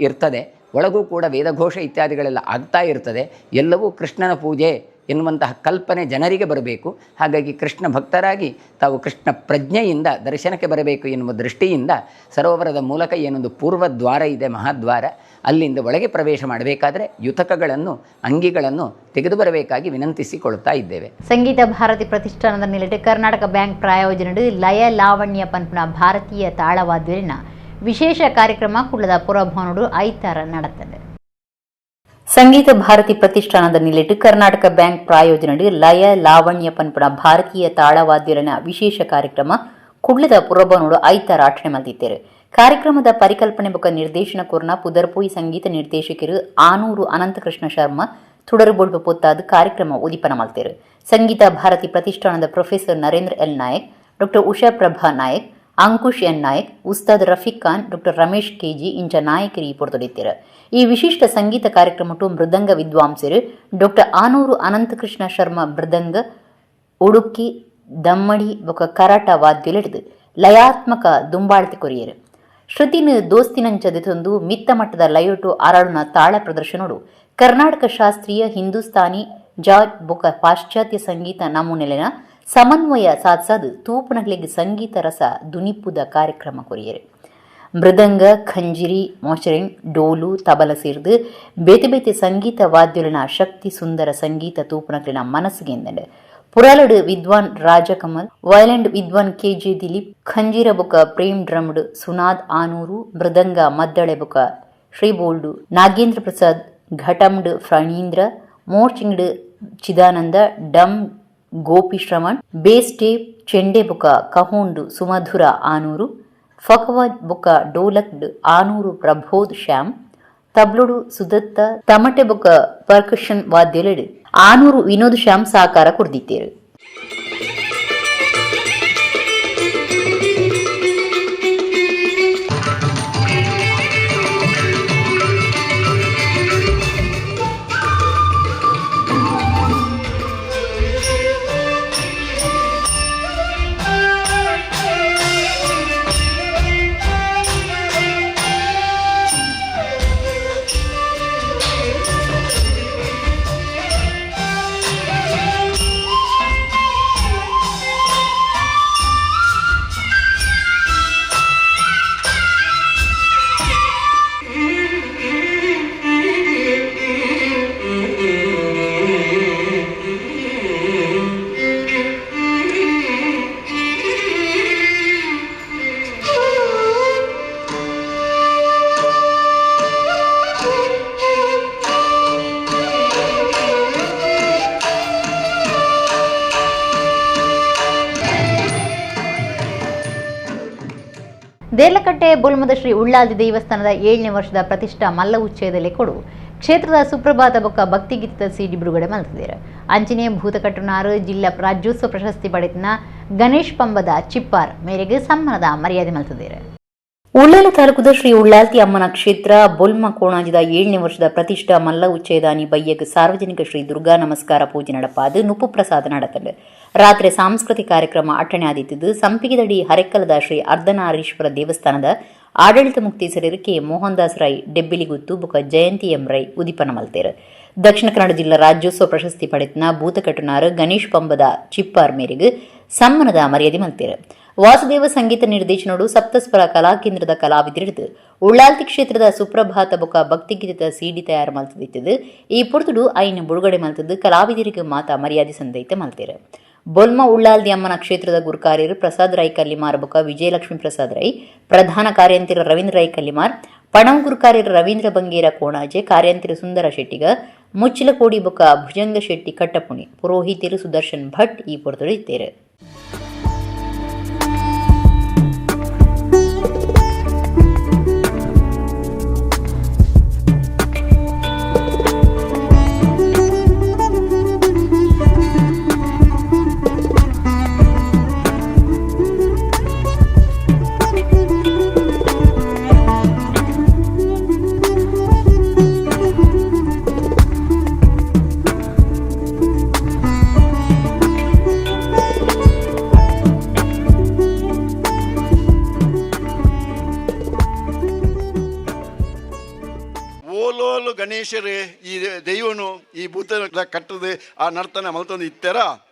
ಇರ್ತದೆ. ಒಳಗೂ ಕೂಡ ವೇದಘೋಷ ಇತ್ಯಾದಿಗಳೆಲ್ಲ ಆಗ್ತಾ ಇರ್ತದೆ. ಎಲ್ಲವೂ ಕೃಷ್ಣನ ಪೂಜೆ ಎನ್ನುವಂತಹ ಕಲ್ಪನೆ ಜನರಿಗೆ ಬರಬೇಕು. ಹಾಗಾಗಿ ಕೃಷ್ಣ ಭಕ್ತರಾಗಿ ತಾವು ಕೃಷ್ಣ ಪ್ರಜ್ಞೆಯಿಂದ ದರ್ಶನಕ್ಕೆ ಬರಬೇಕು ಎನ್ನುವ ದೃಷ್ಟಿಯಿಂದ ಸರೋವರದ ಮೂಲಕ ಏನೊಂದು ಪೂರ್ವದ್ವಾರ ಇದೆ, ಮಹಾದ್ವಾರ, ಅಲ್ಲಿಂದ ಒಳಗೆ ಪ್ರವೇಶ ಮಾಡಬೇಕಾದರೆ ಯುತಕಗಳನ್ನು, ಅಂಗಿಗಳನ್ನು ತೆಗೆದು ಬರಬೇಕಾಗಿ ವಿನಂತಿಸಿಕೊಳ್ಳುತ್ತಾ ಇದ್ದೇವೆ. ಸಂಗೀತ ಭಾರತಿ ಪ್ರತಿಷ್ಠಾನದ ನಿಲುಟು ಕರ್ನಾಟಕ ಬ್ಯಾಂಕ್ ಪ್ರಾಯೋಜನಡು ಲಯ ಲಾವಣ್ಯ ಪನ್ಪುನ ಭಾರತೀಯ ತಾಳವಾದ್ಯರಿನ ವಿಶೇಷ ಕಾರ್ಯಕ್ರಮ ಕುಳ್ಳದ ಪುರಭವನಡು ಐತಾರ ನಡೆತದೆ. ಸಂಗೀತ ಭಾರತಿ ಪ್ರತಿಷ್ಠಾನದ ನಿಲೆಟ್ಟು ಕರ್ನಾಟಕ ಬ್ಯಾಂಕ್ ಪ್ರಾಯೋಜನಡು ಲಯ ಲಾವಣ್ಯ ಪನ್ಪುನ ಭಾರತೀಯ ತಾಳವಾದ್ಯರನ ವಿಶೇಷ ಕಾರ್ಯಕ್ರಮ ಕುಡ್ಲದ ಪುರಭವನೋಡು ಐತಾರ ಆಚರಣೆ ಮಲ್ತಿದ್ದೇರು. ಕಾರ್ಯಕ್ರಮದ ಪರಿಕಲ್ಪನೆ ಬೊಕ್ಕ ನಿರ್ದೇಶನ ಕೋರ್ನ ಪುದರ್ಪೋಯಿ ಸಂಗೀತ ನಿರ್ದೇಶಕರು ಆನೂರು ಅನಂತಕೃಷ್ಣ ಶರ್ಮಾ ತುಡರು ಬೊಳ್ಪು ಪೊತ್ತಾದ ಕಾರ್ಯಕ್ರಮ ಉದಿಪನ ಮಲ್ತೇರು. ಸಂಗೀತ ಭಾರತಿ ಪ್ರತಿಷ್ಠಾನದ professor Narendra L Nayak, doctor Usha Prabha Nayak, Ankush N Nayak, Ustad Rafiq Khan, doctor Ramesh KG ಇಂಚ ನಾಯಕರಿ ಪೊರ್ತೊಡಿತ್ತೆರು. ಈ ವಿಶಿಷ್ಟ ಸಂಗೀತ ಕಾರ್ಯಕ್ರಮಟ್ಟು ಮೃದಂಗ ವಿದ್ವಾಂಸರು ಡಾಕ್ಟರ್ ಆನೂರು ಅನಂತಕೃಷ್ಣ ಶರ್ಮಾ ಮೃದಂಗ, ಉಡುಕ್ಕಿ, ದಮ್ಮಡಿ ಬೊಕ ಕರಾಟ ವಾದ್ಯಲೆಡ್ದು ಲಯಾತ್ಮಕ ದುಂಬಾಳ್ತಿ ಕೊರಿಯರು. ಶ್ರುತಿನ ದೋಸ್ತಿನಂಚದೆತೊಂದು ಮಿತ್ತ ಮಟ್ಟದ ಲಯೋಟು ಅರಳುನ ತಾಳ ಪ್ರದರ್ಶನೋಡು ಕರ್ನಾಟಕ ಶಾಸ್ತ್ರೀಯ, ಹಿಂದೂಸ್ತಾನಿ, ಜಾಜ್ ಬೊಕ ಪಾಶ್ಚಾತ್ಯ ಸಂಗೀತ ನಮೂನೆಲೆನ ಸಮನ್ವಯ ಸಾಧಿಸದು ತೂಪುನಗಳಿಗೆ ಸಂಗೀತ ರಸ ದುನಿಪುದ ಕಾರ್ಯಕ್ರಮ ಕೊರಿಯರು. ಮೃದಂಗ, ಖಂಜಿರಿ, ಮೋಚರಿನ್, ಡೋಲು, ತಬಲ ಸೇರಿದು ಬೇತೆ ಬೇತೆ ಸಂಗೀತ ವಾದ್ಯಲಿನ ಶಕ್ತಿ ಸುಂದರ ಸಂಗೀತ ತೂಪುನಗಳಿನ ಮನಸ್ಸಿಗೆ ಪುರಾಲಡು ವಿದ್ವಾನ್ ರಾಜಕಮಲ್, ವಯಲೆಂಡ್ ವಿದ್ವಾನ್ ಕೆ ಜೆ ದಿಲೀಪ್, ಖಂಜಿರ ಬುಕ ಪ್ರೇಮ್ ಡ್ರಮ್ಡ್ ಸುನಾದ್ ಆನೂರು, ಮೃದಂಗ ಮದ್ದಳೆ ಬುಕ ಶ್ರೀಬೋಲ್ಡು ನಾಗೇಂದ್ರ ಪ್ರಸಾದ್, ಘಟಮ್ಡ್ ಫಣೀಂದ್ರ, ಮೋರ್ಚಿಂಗ್ಡ್ ಚಿದಾನಂದ, ಡಮ್ ಗೋಪಿ ಶ್ರವಣ್, ಬೇಸ್ ಟೇಪ್ ಚೆಂಡೆ ಬುಕ ಕಹೋಂಡು ಸುಮಧುರ ಆನೂರು, ಫಕವಾಜ್ ಬುಕ ಡೋಲಕ್ಡ್ ಆನೂರು ಪ್ರಬೋಧ್ ಶ್ಯಾಮ್, ತಬ್ಲುಡು ಸುದತ್ತ, ತಮಟೆ ಬುಕ ಪರ್ಕಷನ್ ವಾದ್ಯಲೆಡು ಆನೂರು ವಿನೋದ್ ಶ್ಯಾಮ್ ಸಾಕಾರ ಕೊಡ್ದಿತ್ತೇರು. ದೇರ್ಲಕಟ್ಟೆ ಬೊಲ್ಮದ ಶ್ರೀ ಉಳ್ಳಾಲ್ದಿ ದೇವಸ್ಥಾನದ 7ನೇ ವರ್ಷದ ಪ್ರತಿಷ್ಠಾ ಮಲ್ಲ ಉಚ್ಚಯದಲ್ಲಿ ಕೊಡು ಕ್ಷೇತ್ರದ ಸುಪ್ರಭಾತ ಬೊಕ್ಕ ಭಕ್ತಿಗೀತದ ಸಿಡಿ ಬಿಡುಗಡೆ ಮಲ್ತಿದ್ದಾರೆ. ಅಂಚನೆ ಭೂತಕಟ್ಟುನಾರು ಜಿಲ್ಲಾ ರಾಜ್ಯೋತ್ಸವ ಪ್ರಶಸ್ತಿ ಪಡೆದ ಗಣೇಶ್ ಪಂಬದ ಚಿಪ್ಪಾರ್ ಮೇರೆಗೆ ಸಮ್ಮಾನದ ಮರ್ಯಾದೆ ಮಲ್ತಿದ್ದಾರೆ. Ullal ತಾಲೂಕುದ ಶ್ರೀ ಉಳ್ಳಾಲ್ತಿ ಅಮ್ಮನ ಕ್ಷೇತ್ರ ಬೊಲ್ಮ ಕೋಣಾಜಿದ 7ನೇ ವರ್ಷದ ಪ್ರತಿಷ್ಠಾ ಮಲ್ಲ ಉಚ್ಚಯದಾನಿ ಬಯ್ಯಗ್ ಸಾರ್ವಜನಿಕ ಶ್ರೀ ದುರ್ಗಾ ನಮಸ್ಕಾರ ಪೂಜೆ ನಡಪಾದು ನುಪ್ಪು ಪ್ರಸಾದ നടത്തണ്ട്. ರಾತ್ರಿ ಸಾಂಸ್ಕೃತಿಕ ಕಾರ್ಯಕ್ರಮ ಅಟ್ಟಣೆ ಆದಿತ್ತಿದ್ದು ಸಂಪಿಗೆದಡಿ ಹರೆಕ್ಕಲದ ಶ್ರೀ ಅರ್ಧನಾರೀಶ್ವರ ದೇವಸ್ಥಾನದ ಆಡಳಿತ ಮುಕ್ತೇಸರರು ಕೆ ಮೋಹನ್ ದಾಸ್ ರೈ ಡೆಬ್ಬಿಲಿಗುತ್ತು ಬುಕ ಜಯಂತಿ ಎಂ ರೈ ಉದಿಪನ ಮಲ್ತೇರು. ದಕ್ಷಿಣ ಕನ್ನಡ ಜಿಲ್ಲಾ ರಾಜ್ಯೋತ್ಸವ ಪ್ರಶಸ್ತಿ ಪಡೆತನ ಭೂತಕಟ್ಟುನಾರು ಗಣೇಶ್ ಪಂಬದ ಚಿಪ್ಪಾರ್ ಮೇರೆಗೆ ಸಮ್ಮಾನದ ಮರ್ಯಾದೆ ಮಲ್ತೇರು. ವಾಸುದೇವ ಸಂಗೀತ ನಿರ್ದೇಶನಡು ಸಪ್ತಸ್ವರ ಕಲಾಕೇಂದ್ರದ ಕಲಾವಿದರಿದ್ದು ಉಳ್ಳಾಲ್ತಿ ಕ್ಷೇತ್ರದ ಸುಪ್ರಭಾತ ಬೊಕ ಭಕ್ತಿಗೀತದ ಸಿಡಿ ತಯಾರು ಮಲ್ತದಿತ್ತದು. ಈ ಪೊರ್ತುಡು ಐನ್ ಬುಡುಗಡೆ ಮಲ್ತದ್ದು ಕಲಾವಿದರಿಗೆ ಮಾತಾ ಮರ್ಯಾದೆ ಸಂದೈತ ಮಲ್ತೇರು. ಬೊಲ್ಮ ಉಳ್ಳಾಲ್ದಿ ಅಮ್ಮನ ಕ್ಷೇತ್ರದ ಗುರುಕಾರ್ಯರು ಪ್ರಸಾದ್ ರೈ ಕಲ್ಲಿಮಾರ್ ಬೊಕ ವಿಜಯಲಕ್ಷ್ಮಿ ಪ್ರಸಾದ್ ರೈ, ಪ್ರಧಾನ ಕಾರ್ಯಂತಿರ ರವೀಂದ್ರ ರೈ ಕಲ್ಲಿಮಾರ್, ಪಣವು ಗುರುಕಾರ್ಯರು ರವೀಂದ್ರ ಬಂಗೇರ ಕೋಣಾಜೆ, ಕಾರ್ಯಂತಿರ ಸುಂದರ ಶೆಟ್ಟಿಗ ಮುಚ್ಚಿಲಕೋಡಿ ಬೊಕ ಭುಜಂಗ ಶೆಟ್ಟಿ ಕಟ್ಟಪುಣಿ, ಪುರೋಹಿತರು ಸುದರ್ಶನ್ ಭಟ್ ಈ ಪೊರ್ತುಡು ಇತ್ತೇರು. ಗಣೇಶರೇ ಈ ದೈವನು ಈ ಭೂತ ಕಟ್ಟದೆ ಆ ನರ್ತನ ಮಲ್ತೊಂದು ಇತ್ತರ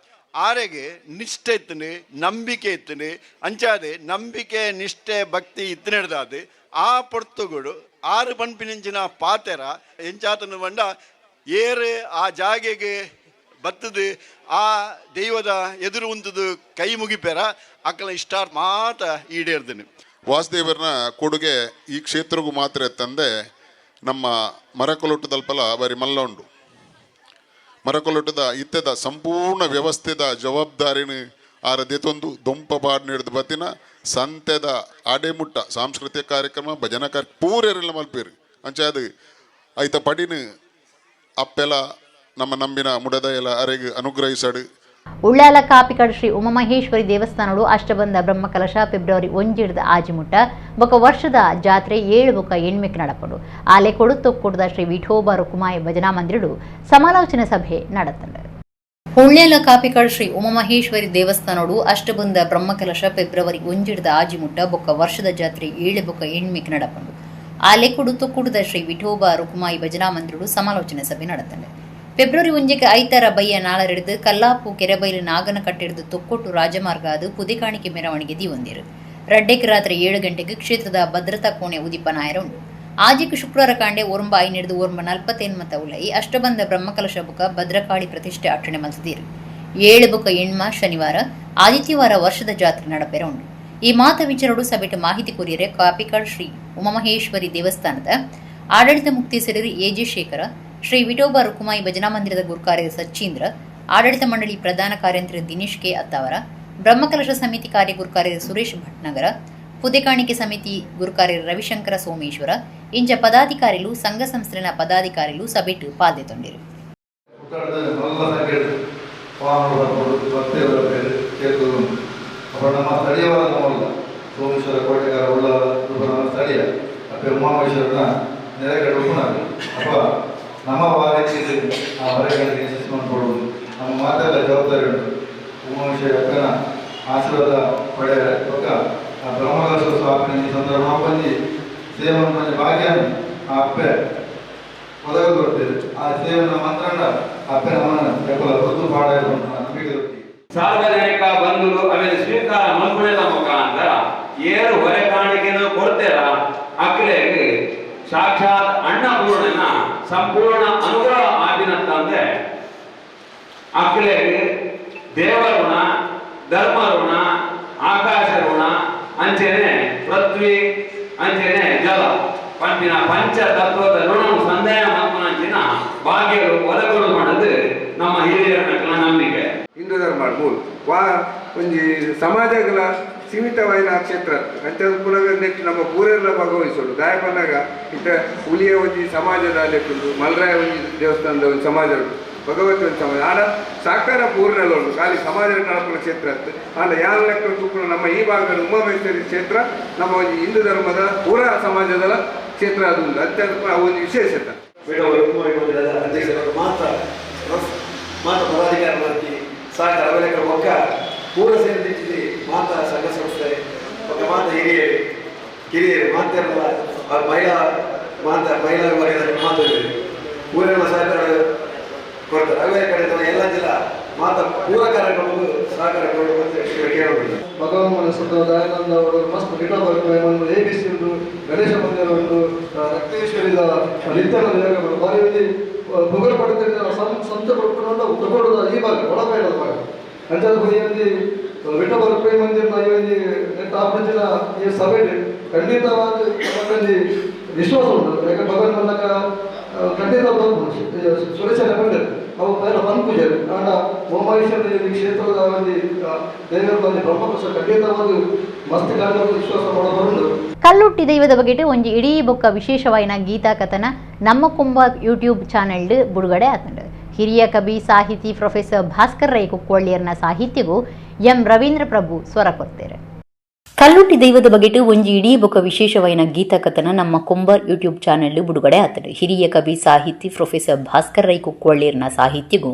ಆರೆಗೆ ನಿಷ್ಠೆ ಇತ್ತನೆ, ನಂಬಿಕೆ ಇತ್ತನೆ. ಅಂಚಾದೆ ನಂಬಿಕೆ ನಿಷ್ಠೆ ಭಕ್ತಿ ಇತ್ತನೆಡ್ದಾದೆ ಆ ಪೊರ್ತುಗಳು ಆರು ಪನ್ಪಿನಂಚಿನ ಪಾತೆರ ಎಂಚಾತನ ಬಂಡ ಏರು ಆ ಜಾಗೆಗೆ ಬತ್ತದು ಆ ದೈವದ ಎದುರು ಉಂತದು ಕೈ ಮುಗಿಪೆರ ಅಕ್ಕಲ ಇಷ್ಟಾರ್ ಮಾತ ಈಡೇರ್ದನು. ವಾಸುದೇವರನ ಕೊಡುಗೆ ಈ ಕ್ಷೇತ್ರಗೂ ಮಾತ್ರ ತಂದೆ ನಮ್ಮ ಮರಕೊಲೊಟ್ಟದಲ್ಪಲ ಬರಿ ಮಲ್ಲ ಉಂಡು. ಮರಕೊಲೊಟ್ಟದ ಇತ್ತದ ಸಂಪೂರ್ಣ ವ್ಯವಸ್ಥೆದ ಜವಾಬ್ದಾರಿನ ಆರ ದೆತೊಂದು ದೊಂಪ ಪಾಡ್ ನೀಡ್ದು ಬತ್ತಿನ ಸಂತೆದ ಆಡೆಮುಟ್ಟ ಸಾಂಸ್ಕೃತಿಕ ಕಾರ್ಯಕ್ರಮ ಭಜನಾ ಕಾರ್ಯ ಪೂರೆಲ್ಲ ಮಲ್ಪೇರು. ಅಂಚಾದ ಐತ ಪಡಿನ ಅಪ್ಪೆಲ ನಮ್ಮ ನಂಬಿನ ಮುಡದ ಎಲ್ಲ ಅರೆಗೆ ಅನುಗ್ರಹಿಸಡು. ಉಳ್ಳಾಲ ಕಾಪಿಕಾಡು ಶ್ರೀ ಉಮಾಮಹೇಶ್ವರಿ ದೇವಸ್ಥಾನಡು ಅಷ್ಟಬಂಧ ಬ್ರಹ್ಮಕಲಶ ಫೆಬ್ರವರಿ 1 ಆಜಿಮುಟ್ಟ ಬೊಕ ವರ್ಷದ ಜಾತ್ರೆ 7 ಬೊಕ ಎಣ್ಮೆಕ್ ನಡಪಡು. ಆಲೆ ಕೊಡುತ್ತೊಕ್ಕುಡದ ಶ್ರೀ ವಿಠೋಬ ರುಕುಮಾಯಿ ಭಜನಾ ಮಂದಿರಡು ಸಮಾಲೋಚನೆ ಸಭೆ നടತ್ತಂಡು. ಉಳ್ಳಾಲ ಕಾಪಿಕಾಡು ಶ್ರೀ ಉಮಾಮಹೇಶ್ವರಿ ದೇವಸ್ಥಾನಡು ಅಷ್ಟಬಂಧ ಬ್ರಹ್ಮಕಲಶ ಫೆಬ್ರವರಿ 1 ಆಜಿಮುಟ್ಟ ಬೊಕ ವರ್ಷದ ಜಾತ್ರೆ 7 ಬೊಕ ಎಣ್ಮೆಕ್ ನಡಪಡು. ಆಲೆ ಕೊಡುತ್ತೊಕ್ಕುಡದ ಶ್ರೀ ವಿಠೋಬ ರುಕುಮಾಯಿ ಭಜನಾ ಮಂದಿರಡು ಸಮಾಲೋಚನೆ ಸಭೆ നടತ್ತಂಡು. ಫೆಬ್ರವರಿ 1 ಐತಾರ ಬಯ್ಯ 4 ಕಲ್ಲಾಪು ಕೆರೆಬೈಲು ನಾಗನ ಕಟ್ಟಿಡಿದು ತೊಕ್ಕೊಟ್ಟು ರಾಜಮಾರ್ಗ ಅದು ಪುದೆಕಾಣಿಕೆ ಮೆರವಣಿಗೆ ದಿವಂದಿರು. ರಡ್ಡೆಕ್ ರಾತ್ರಿ 7 ಗಂಟೆಗೆ ಕ್ಷೇತ್ರದ ಭದ್ರತಾ ಕೋಣೆ ಉದಿಪನಾಯರ ಉಂಡು. ಆಜಿಕ್ ಶುಕ್ರವಾರ ಕಾಂಡೆ ಒರಂಬ 5 ಒರಂಬ 40 ಉಲೈ ಅಷ್ಟಬಂಧ ಬ್ರಹ್ಮಕಲಶ ಬುಕ ಭದ್ರಕಾಳಿ ಪ್ರತಿಷ್ಠೆ ಅಟ್ಟಣೆ ಮಲ್ತಿದ್ದೀರು. 7 ಬುಕ ಎಣ್ಮ ಶನಿವಾರ ಆದಿತ್ಯವಾರ ವರ್ಷದ ಜಾತ್ರೆ ನಡಪೆರ ಉಂಡು. ಈ ಮಾತ ವಿಚಾರಡು ಸಭೆಟ್ ಮಾಹಿತಿ ಕೊರಿಯರೆ ಕಾಪಿಕಾಡ್ ಶ್ರೀ ಉಮಾಮಹೇಶ್ವರಿ ದೇವಸ್ಥಾನದ ಆಡಳಿತ ಮುಕ್ತೇಸರರು ಎಜೆ ಶೇಖರ, ಶ್ರೀ ವಿಠೋಬ ರುಕುಮಾಯಿ ಭಜನಾ ಮಂದಿರದ ಗುರುಕಾರ್ಯ ಸಚ್ಚೀಂದ್ರ, ಆಡಳಿತ ಮಂಡಳಿ ಪ್ರಧಾನ ಕಾರ್ಯಂತ್ರಿ ದಿನೇಶ್ ಕೆ ಅತ್ತಾವರ, ಬ್ರಹ್ಮಕಲಶ ಸಮಿತಿ ಕಾರ್ಯಗುರುಕಾರ್ಯ ಸುರೇಶ್ ಭಟ್ನಗರ, ಪುದೆಕಾಣಿಕೆ ಸಮಿತಿ ಗುರುಕಾರ್ಯ ರವಿಶಂಕರ ಸೋಮೇಶ್ವರ ಇಂಚ ಪದಾಧಿಕಾರಿಲು ಸಂಘ ಸಂಸ್ಥೆನ ಪದಾಧಿಕಾರಿಲು ಸಭೆಟು ಪಾಲ್ದೆತೊಂಡಿರು. ನಮ್ಮ ವಾರಕ್ಕೆ ಆ ಹೊರೆಗಳಿಗೆ ಯಶಸ್ಸು ಮಾಡಿಕೊಡುವುದು ನಮ್ಮ ಮಾತೆಲ್ಲ ಜವಾಬ್ದಾರಿ ಉಂಟು. ಉಮಾಮಹೇಶ್ವರಿ ಅಕ್ಕನ ಆಶೀರ್ವಾದ ಪಡೆಯ ಬೊಕ್ಕ ಆ ಬ್ರಹ್ಮಕಲಶ ಸ್ಥಾಪನೆ ಈ ಸಂದರ್ಭ ಬಂದು ಸೇವನ ಬಂದು ಭಾಗ್ಯ ಆ ಅಪ್ಪೆ ಒದಗದು ಬರ್ತೇವೆ. ಆ ಸೇವನ ಮಂತ್ರಣ ಅಪ್ಪೆ ನಮ್ಮನ್ನ ಯಾಕಲ್ಲ ಹೊತ್ತು ಪಾಡ ನಂಬಿಕೆ. ಸಾರ್ವಜನಿಕ ಬಂಧುಗಳು ಆಮೇಲೆ ಸ್ವೀಕಾರ ಮಲ್ಪುಣೆದ ಮುಖಾಂತರ ಏರು ಹೊರೆ ಕಾಣಿಕೆಯನ್ನು ಕೊಡ್ತೇರ ಅಕ್ಲೆಗೆ ಸಾಕ್ಷಾತ್ ಅನ್ನಪೂರ್ಣನ ಸಂಪೂರ್ಣ ಅನುಗ್ರಹ ಆಗಿನಂತಂದ್ರೆ ಅಕ್ಲೆಗೆ ದೇವಋಣ, ಧರ್ಮಋಣ, ಆಕಾಶ ಋಣ, ಅಂಚೆನೆ ಪೃಥ್ವಿ, ಅಂಚೆನೆ ಜಲ ಪಂಪಿನ ಪಂಚ ತತ್ವದ ಋಣ ಸಂದೇಹ ಮಲ್ಪುನಂಚಿನ ಭಾಗ್ಯರು ಒದಗಲು ಮಾಡೋದು ನಮ್ಮ ಹಿರಿಯರ ನಂಬಿಕೆ. ಹಿಂದೂ ಧರ್ಮ ಮೂಲ ವಾ ಒಂಜಿ ಸಮಾಜಗಳ ಸೀಮಿತವಾಯಿನ ಕ್ಷೇತ್ರ ಅಂಚ ನೆಟ್ಟು ನಮ್ಮ ಪೂರೆಲ್ಲ ಭಾಗವಹಿಸೋಡು ದಾಯಪನ್ನಾಗ ಇತ್ತ ಹುಲಿಯ ಒಂಜಿ ಸಮಾಜದ ಲೆಕ್ಕುಂಡು, ಮಲ್ರಾಯ ಒಂಜಿ ದೇವಸ್ಥಾನದ ಒಂದು ಸಮಾಜ ಉಂಟು. Bhagavati ಒಂದು ಸಮಾಜ ಆಡ ಸಾಕಾರ ಪೂರ್ಣಲ್ಲ ಉಂಟು ಖಾಲಿ ಸಮಾಜ ನಡಪುನ ಕ್ಷೇತ್ರ ಅತ್ತು ಆಂಡ ಯಾರ ಲೆಕ್ಕ ತೂಪುನ ನಮ್ಮ ಈ ಭಾಗದ ಉಮಾಮಹೇಶ್ವರಿ ಕ್ಷೇತ್ರ ನಮ್ಮ ಒಂಜಿ ಹಿಂದೂ ಧರ್ಮದ ಪೂರ ಸಮಾಜದ ಕ್ಷೇತ್ರ ಅದು ಉಂಟು ಅತ್ಯಂತ ಒಂದು ವಿಶೇಷತೆ. ಅಧ್ಯಕ್ಷರು ಮಾತ್ರ ಮಾತ್ರ ಪದಾಧಿಕಾರಿ ಮಾಡ್ತಿ ಸಹಕಾರ ಅವೆಲ್ಲ ಒಕ್ಕ ಪೂರ ಸೇರಿದ ಮಾತಾ ಸಂಘ ಸಂಸ್ಥೆ ಒಕ್ಕ ಮಾತಾ ಹಿರಿಯರು ಕಿರಿಯರು ಮಾತೆಲ್ಲ ಮಹಿಳಾ ಮಾತಾ ಮಹಿಳಾ ವಿಭಾಗದಲ್ಲಿ ಮಾತಾಡಿದರು ಪೂರೆಲ್ಲ ಸಹಕಾರ ಕೊಡ್ತಾರೆ. ಅವೇ ಕಡೆ ಎಲ್ಲ ಜಿಲ್ಲಾ ಮಾತಾ ಪೂರ ಕಾರ್ಯಕ್ರಮಕ್ಕೂ ಸಹಕಾರ ಕೊಡಬೇಕು ಅಂತ ಕೇಳಬಹುದು. ಭಗವಾನ್ ಮನಸ್ಸು ದಯಾನಂದ ಅವರು ಮಸ್ತ್ ಗಿಡ ಬರ್ತಾರೆ. A B C ಉಂಟು, ಗಣೇಶ ಮಂದಿರ ಉಂಟು, ರಕ್ತೇಶ್ವರಿದ ನಿತ್ಯನ ದೇವರುಗಳು ಬಾರಿ ಒಂದು ಪುಗರ್ ಪಡೆದ ಸಂತ ಕೊಡ್ಕೊಂಡು ತಗೊಳ್ಳೋದು ಈ ಭಾಗ ಒಳಬೇಡ ಭಾಗ ಅಂಚಾದ ಒಂದು ವಿಠ ಬರ್ಪೈ ಮಂದಿರ ಈ ಒಂದು ನೆಟ್ಟ ಆಪಂಚಿನ ಈ ಸಭೆ ಖಂಡಿತವಾದ ನಮ್ಮಲ್ಲಿ ವಿಶ್ವಾಸ ಉಂಟು. ಯಾಕಂದ್ರೆ ಭಗವಾನ್ ಬಂದಾಗ ಖಂಡಿತ ಸುರೇಶನ ಬಂದರು ಅವು ಪೈಲ ಪನ್ ಪೂಜೆ ಆಂಡ ಓಮಾಯಿಶ್ವರ ಈ ಕ್ಷೇತ್ರದ ಒಂದು ದೇವರ ಬಂದು ಬ್ರಹ್ಮಕುಶ ಖಂಡಿತವಾದ ಮಸ್ತ್ ಕಾಲದ ವಿಶ್ವಾಸ ಮಾಡಬರುಂಡು. ಕಲ್ಲುಟ್ಟಿ ದೈವದ ಬಗೆಟ್ ಒಂಜಿ ಇಡೀ ಬೊಕ್ಕ ವಿಶೇಷವಾಯಿನ ಗೀತಾ ಕಥನ ನಮ್ಮ ಕುಂಬ ಯೂಟ್ಯೂಬ್ ಚಾನೆಲ್ ಬಿಡುಗಡೆ ಆತಂಡು. ಹಿರಿಯ ಕವಿ ಸಾಹಿತಿ ಪ್ರೊಫೆಸರ್ ಭಾಸ್ಕರ್ ರೈ ಕುಕ್ಕೋಳ್ಳಿಯರ್ನ ಸಾಹಿತ್ಯಗೂ ಎಂ ರವೀಂದ್ರ ಪ್ರಭು ಸ್ವರ ಕೊಡ್ತಾರೆ. ಕಲ್ಲುಟ್ಟಿ ದೈವದ ಬಗೆಟ್ ಒಂಜಿ ಇಡೀ ಬೊಕ್ಕ ವಿಶೇಷವಾಯಿನ ಗೀತಾ ಕಥನ ನಮ್ಮ ಕುಂಬ ಯೂಟ್ಯೂಬ್ ಚಾನೆಲ್ ಬಿಡುಗಡೆ ಆತಂಡು. ಹಿರಿಯ ಕವಿ ಸಾಹಿತಿ ಪ್ರೊಫೆಸರ್ ಭಾಸ್ಕರ್ ರೈ ಕುಕ್ಕೋಳ್ಳಿಯರ್ನ ಸಾಹಿತ್ಯಗೂ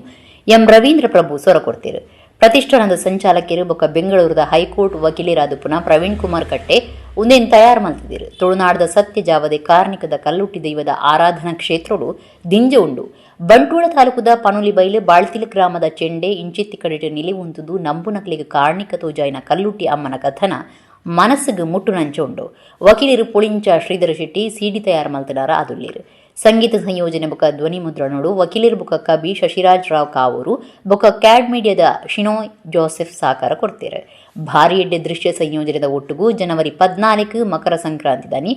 ಎಂ ರವೀಂದ್ರ ಪ್ರಭು ಸ್ವರ ಕೊಡ್ತಾರೆ. ಪ್ರತಿಷ್ಠಾನದ ಸಂಚಾಲಕರು ಬೊಕ್ಕ ಬೆಂಗಳೂರದ ಹೈಕೋರ್ಟ್ ವಕೀಲರಾದ ಪುನಃ ಪ್ರವೀಣ್ ಕುಮಾರ್ ಕಟ್ಟೆ ಉಂದೇನ್ ತಯಾರು ಮಲ್ತಿದ್ದೀರು. ತುಳುನಾಡದ ಸತ್ಯ ಜಾವದೆ ಕಾರ್ಣಿಕದ ಕಲ್ಲುಟ್ಟಿ ದೈವದ ಆರಾಧನಾ ಕ್ಷೇತ್ರಡು ದಿಂಜ ಉಂಡು. ಬಂಟ್ವಾಳ ತಾಲೂಕುದ ಪನುಲಿಬೈಲು ಬಾಳ್ತಿಲ್ ಗ್ರಾಮದ ಚೆಂಡೆ ಇಂಚಿತ್ತಿ ಕಡೆಟು ನಿಲೆ ಉಂತುದು ನಂಬುನಕ್ಲಿಗೆ ಕಾರ್ಣಿಕ ತೋಜಾಯಿನ ಕಲ್ಲುಟ್ಟಿ ಅಮ್ಮನ ಕಥನ ಮನಸ್ಸಿಗೆ ಮುಟ್ಟುನಂಚ ಉಂಡು. ವಕೀಲರು ಪುಳಿಂಚ ಶ್ರೀಧರ ಶೆಟ್ಟಿ ಸಿಡಿ ತಯಾರು ಮಲ್ತದಾರ ಅದುಲ್ಲೇರು. ಸಂಗೀತ ಸಂಯೋಜನೆ ಬೊಕ್ಕ ಧ್ವನಿ ಮುದ್ರಣೋಡು ವಕೀಲರು ಬೊಕ್ಕ ಕವಿ ಶಶಿರಾಜ್ ರಾವ್ ಕಾವೂರು ಬೊಕ್ಕ ಕ್ಯಾಡ್ ಮೀಡಿಯಾದ ಶಿನೋಯ್ ಜೋಸೆಫ್ ಸಹಕಾರ ಕೊಡ್ತಾರೆ. ಭಾರಿ ಎಡ್ಡೆ ದೃಶ್ಯ ಸಂಯೋಜನೆದ ಒಟ್ಟುಗು ಜನವರಿ 14 ಮಕರ ಸಂಕ್ರಾಂತಿ ದಾನಿ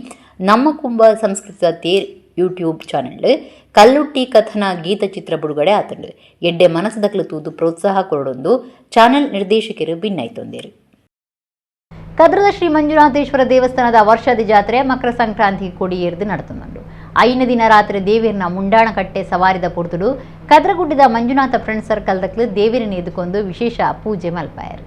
ನಮ್ಮ ಕುಂಬ ಸಂಸ್ಕೃತ ತೇರ್ ಯೂಟ್ಯೂಬ್ ಚಾನೆಲ್ ಕಲ್ಲುಟ್ಟಿ ಕಥನ ಗೀತಚಿತ್ರ ಬಿಡುಗಡೆ ಆತಂಡು. ಎಡ್ಡೆ ಮನಸ್ಸದಕ್ಲು ತೂದು ಪ್ರೋತ್ಸಾಹ ಕೊರಡೊಂದು ಚಾನೆಲ್ ನಿರ್ದೇಶಕರು ಭಿನ್ನಾಯ್ತೊಂದಿರು. ಕದ್ರದ ಶ್ರೀ ಮಂಜುನಾಥೇಶ್ವರ ದೇವಸ್ಥಾನದ ವರ್ಷದ ಜಾತ್ರೆ ಮಕರ ಸಂಕ್ರಾಂತಿ ಕೊಡಿಯೇರ್ದು ನಡತುಂಡು. ಐನ ದಿನ ರಾತ್ರಿ ದೇವಿರನ ಮುಂಡಾಣಕಟ್ಟೆ ಸವಾರಿದ ಪೊರ್ತುಡು ಕದ್ರಗುಡ್ಡದ ಮಂಜುನಾಥ ಫ್ರೆಂಡ್ ಸರ್ಕಲ್ ದಕ್ಲು ದೇವಿರನ ಎದುಕೊಂದು ವಿಶೇಷ ಪೂಜೆ ಮಲ್ಪಾಯರು.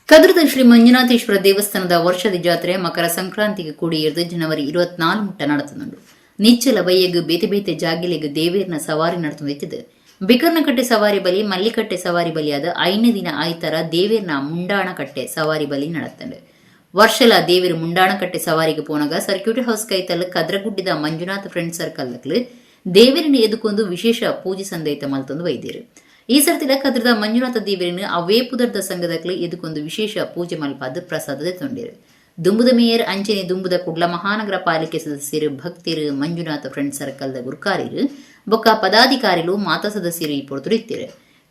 ಕದ್ರದ ಶ್ರೀ ಮಂಜುನಾಥೇಶ್ವರ ದೇವಸ್ಥಾನದ ವರ್ಷದ ಜಾತ್ರೆ ಮಕರ ಸಂಕ್ರಾಂತಿಗೆ ಕೊಡಿಯೇರ್ದು ಜನವರಿ 24 ಮುಟ್ಟ ನಡತುಂಡು. ನಿಚ್ಚಲ ಬಯ್ಯಗು ಬೇತೆ ಬೇತೆ ಜಾಗಿಲೆಗು ದೇವಿರನ ಸವಾರಿ ನಡತುಂದಿತ್ತಿದೆ. ಬಿಕರ್ನಕಟ್ಟೆ ಸವಾರಿ ಬಲಿ ಮಲ್ಲಿಕಟ್ಟೆ ಸವಾರಿ ಬಲಿಯಾದ ಐನ ದಿನ ಆಯ್ತರ ದೇವಿರನ ಮುಂಡಾಣಕಟ್ಟೆ ಸವಾರಿ ಬಲಿ ನಡತಂಡು. ವರ್ಷಲ ದೇವಿರು ಮುಂಡಾಣಕಟ್ಟೆ ಸವಾರಿಗೆ ಪೋನಗ ಸರ್ಕ್ಯೂಟ್ ಹೌಸ್ ಕೈತಲ್ ಕದ್ರಗುಡ್ಡಿದ ಮಂಜುನಾಥ ಫ್ರೆಂಡ್ ಸರ್ಕಲ್ ದಕ್ಲು ದೇವಿರನ ಎದುಕೊಂದು ವಿಶೇಷ ಪೂಜೆ ಸಂದೈತ ಮಲ್ತೊಂದು ವೈದ್ಯರು. ಈ ಸರ್ತಿಲ ಕದ್ರದ ಮಂಜುನಾಥ ದೇವಿರನು ಅವೇ ಪುದರ್ದ ಸಂಘದಕ್ಲು ಎದುಕೊಂದು ವಿಶೇಷ ಪೂಜೆ ಮಲ್ಪಾದ ಪ್ರಸಾದ ತೊಂಡಿರು. ದುಂಬುದ ಮೇಯರ್ ಅಂಚನೆ ದುಂಬುದ ಕುಡ್ಲ ಮಹಾನಗರ ಪಾಲಿಕೆ ಸದಸ್ಯರು ಭಕ್ತಿರು ಮಂಜುನಾಥ ಫ್ರೆಂಡ್ ಸರ್ಕಲ್ದ ಗುರುಕಾರಿರು ಬೊಕ್ಕ ಪದಾಧಿಕಾರಿಲು ಮಾತಾ ಸದಸ್ಯರು ಈ ಪೊರ್ತುಡು ಇತ್ತಿರು.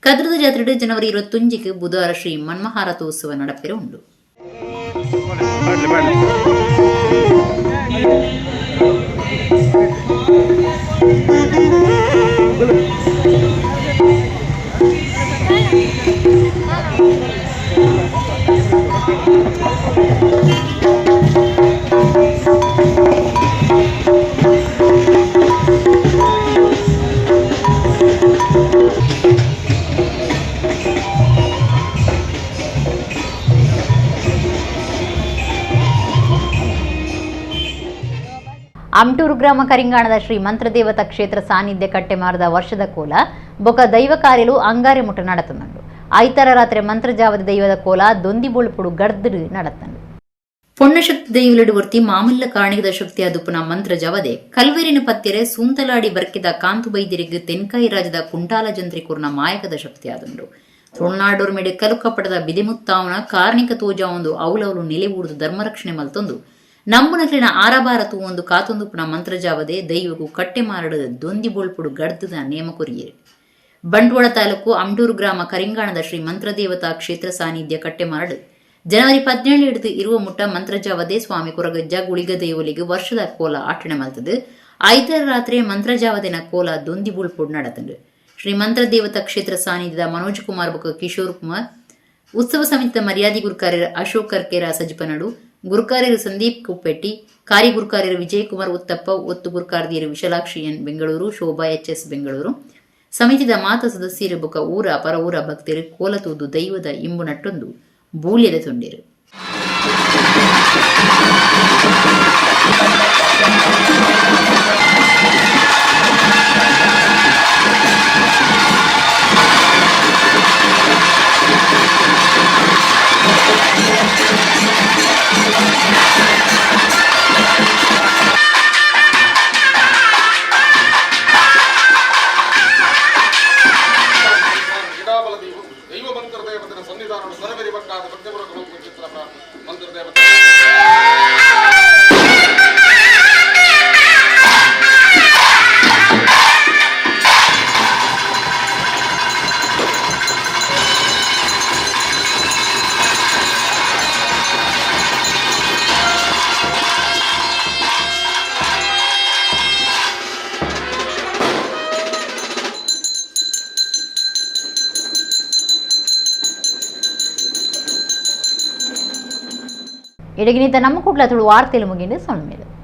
ಕದ್ರದ ಜಾತ್ರೆ ಜನವರಿ 21 ಬುಧವಾರ ಶ್ರೀ ಮನ್ಮಹಾರಥೋತ್ಸವ ನಡಪೆರ ಉಂಡು. ಅಮ್ಟೂರು ಗ್ರಾಮ ಕರಿಂಗಾಣದ ಶ್ರೀ ಮಂತ್ರದೇವತಾ ಕ್ಷೇತ್ರ ಸಾನ್ನಿಧ್ಯ ಕಟ್ಟೆಮಾರದ ವರ್ಷದ ಕೋಲ ಬೊಕ ದೈವ ಕಾರ್ಯಲು ಅಂಗಾರೆ ಮುಟ ನಡತುಂಡು. ಐತರ ರಾತ್ರಿ ಮಂತ್ರಜಾವದ ದೈವದ ಕೋಲ ದೊಂದಿಬೊಳುಪುಡು ಗರ್ದು ನಡತಂಡು. ಪೊಣ್ಣಶಕ್ತಿ ದೈವಲಡು ವರ್ತಿ ಮಾಮಲ್ಲ ಕಾಣಿಗದ ಶಕ್ತಿ ಅದುಪುನ ಮಂತ್ರಜಾವದೆ ಕಲ್ವೆರಿನ ಪತ್ತೆರೆ ಸೂಂತಲಾಡಿ ಬರ್ಕಿದ ಕಾಂತು ಬೈದಿರಿಗ್ ತೆನ್ಕಾಯಿ ರಾಜದ ಕುಂಟಾಲ ಜಂತ್ರಿ ಕುರ್ನ ಮಾಯಕದ ಶಕ್ತಿ ಆದುಂಡು. ತುಳುನಾಡೋರ್ ಮೇಡೆ ಕಲುಕಪಟದ ಬಿದಿಮುತ್ತಾವನ ಕಾರ್ಣಿಕ ತೋಜ ಒಂದು ಅವಲವಲು ನೆಲೆಬೂಡುದು ಧರ್ಮರಕ್ಷಣೆ ಮಲ್ತೊಂದು ನಂಬುನಕ್ಲಿನ ಆರಬಾರ ತೂವೊಂದು ಕಾತೊಂದುಪುನ ಮಂತ್ರಜಾವದೆ ದೈವಗು ಕಟ್ಟೆ ಮಾರಡು ದೊಂದಿ ಬೋಳ್ಪುಡು ಗಡ್ದದ ನೇಮ ಕೊರಿಯರು. ಬಂಟ್ವಾಳ ತಾಲೂಕು ಅಮ್ಡೂರು ಗ್ರಾಮ ಕರಿಂಗಾಣದ ಶ್ರೀ ಮಂತ್ರದೇವತಾ ಕ್ಷೇತ್ರ ಸಾನ್ನಿಧ್ಯ ಕಟ್ಟೆಮಾರಡು ಜನವರಿ 17 ಹಿಡಿದು ಇರುವ ಮುಟ್ಟ ಮಂತ್ರಜಾವದೆ ಸ್ವಾಮಿ ಕೊರಗಜ್ಜ ಗುಳಿಗ ದೈವಲಿಗೆ ವರ್ಷದ ಕೋಲ ಆಚರಣೆ ಮಲ್ತದು. ಐದರ ರಾತ್ರಿ ಮಂತ್ರಜಾವದೆನ ಕೋಲ ದೊಂದಿ ಬೋಳ್ಪುಡು ನಡತಂಡು. ಶ್ರೀ ಮಂತ್ರದೇವತಾ ಕ್ಷೇತ್ರ ಸಾನ್ನಿಧ್ಯದ ಮನೋಜ್ ಕುಮಾರ್ ಬೊಕ್ಕ ಕಿಶೋರ್ ಕುಮಾರ್, ಉತ್ಸವ ಸಮಿತಿಯ ಮರ್ಯಾದಿ ಗುರುಕಾರ್ಯರ ಅಶೋಕ್ ಕರ್ಕೇರ ಸಜ್ಪನಡು, ಗುರುಕಾರ್ಯರು ಸಂದೀಪ್ ಕುಪ್ಪೆಟ್ಟಿ, ಕಾರ್ಯಗುರುಕಾರ್ಯರು ವಿಜಯಕುಮಾರ್ ಉತ್ತಪ್ಪ, ಒತ್ತು ಗುರುಕಾರ್ದಿಯರು Vishalakshi N Bengaluru, Shobha H S Bengaluru, ಸಮಿತಿದ ಮಾತ ಸದಸ್ಯರು ಬೊಕ ಊರ ಪರ ಊರ ಭಕ್ತರು ಕೋಲತೂದು ದೈವದ ಇಂಬು ನಟ್ಟೊಂದು ಬೂಲ್ಯದ ತುಂಡೇರು. ಇಡಗಿನಿಂದ ನಮ್ಮ ಕೂಡಲ ತುಳು ವಾರ್ತೆಲು ಮುಗಿಂಡು ಸೊನ್ಮೇಲೆ.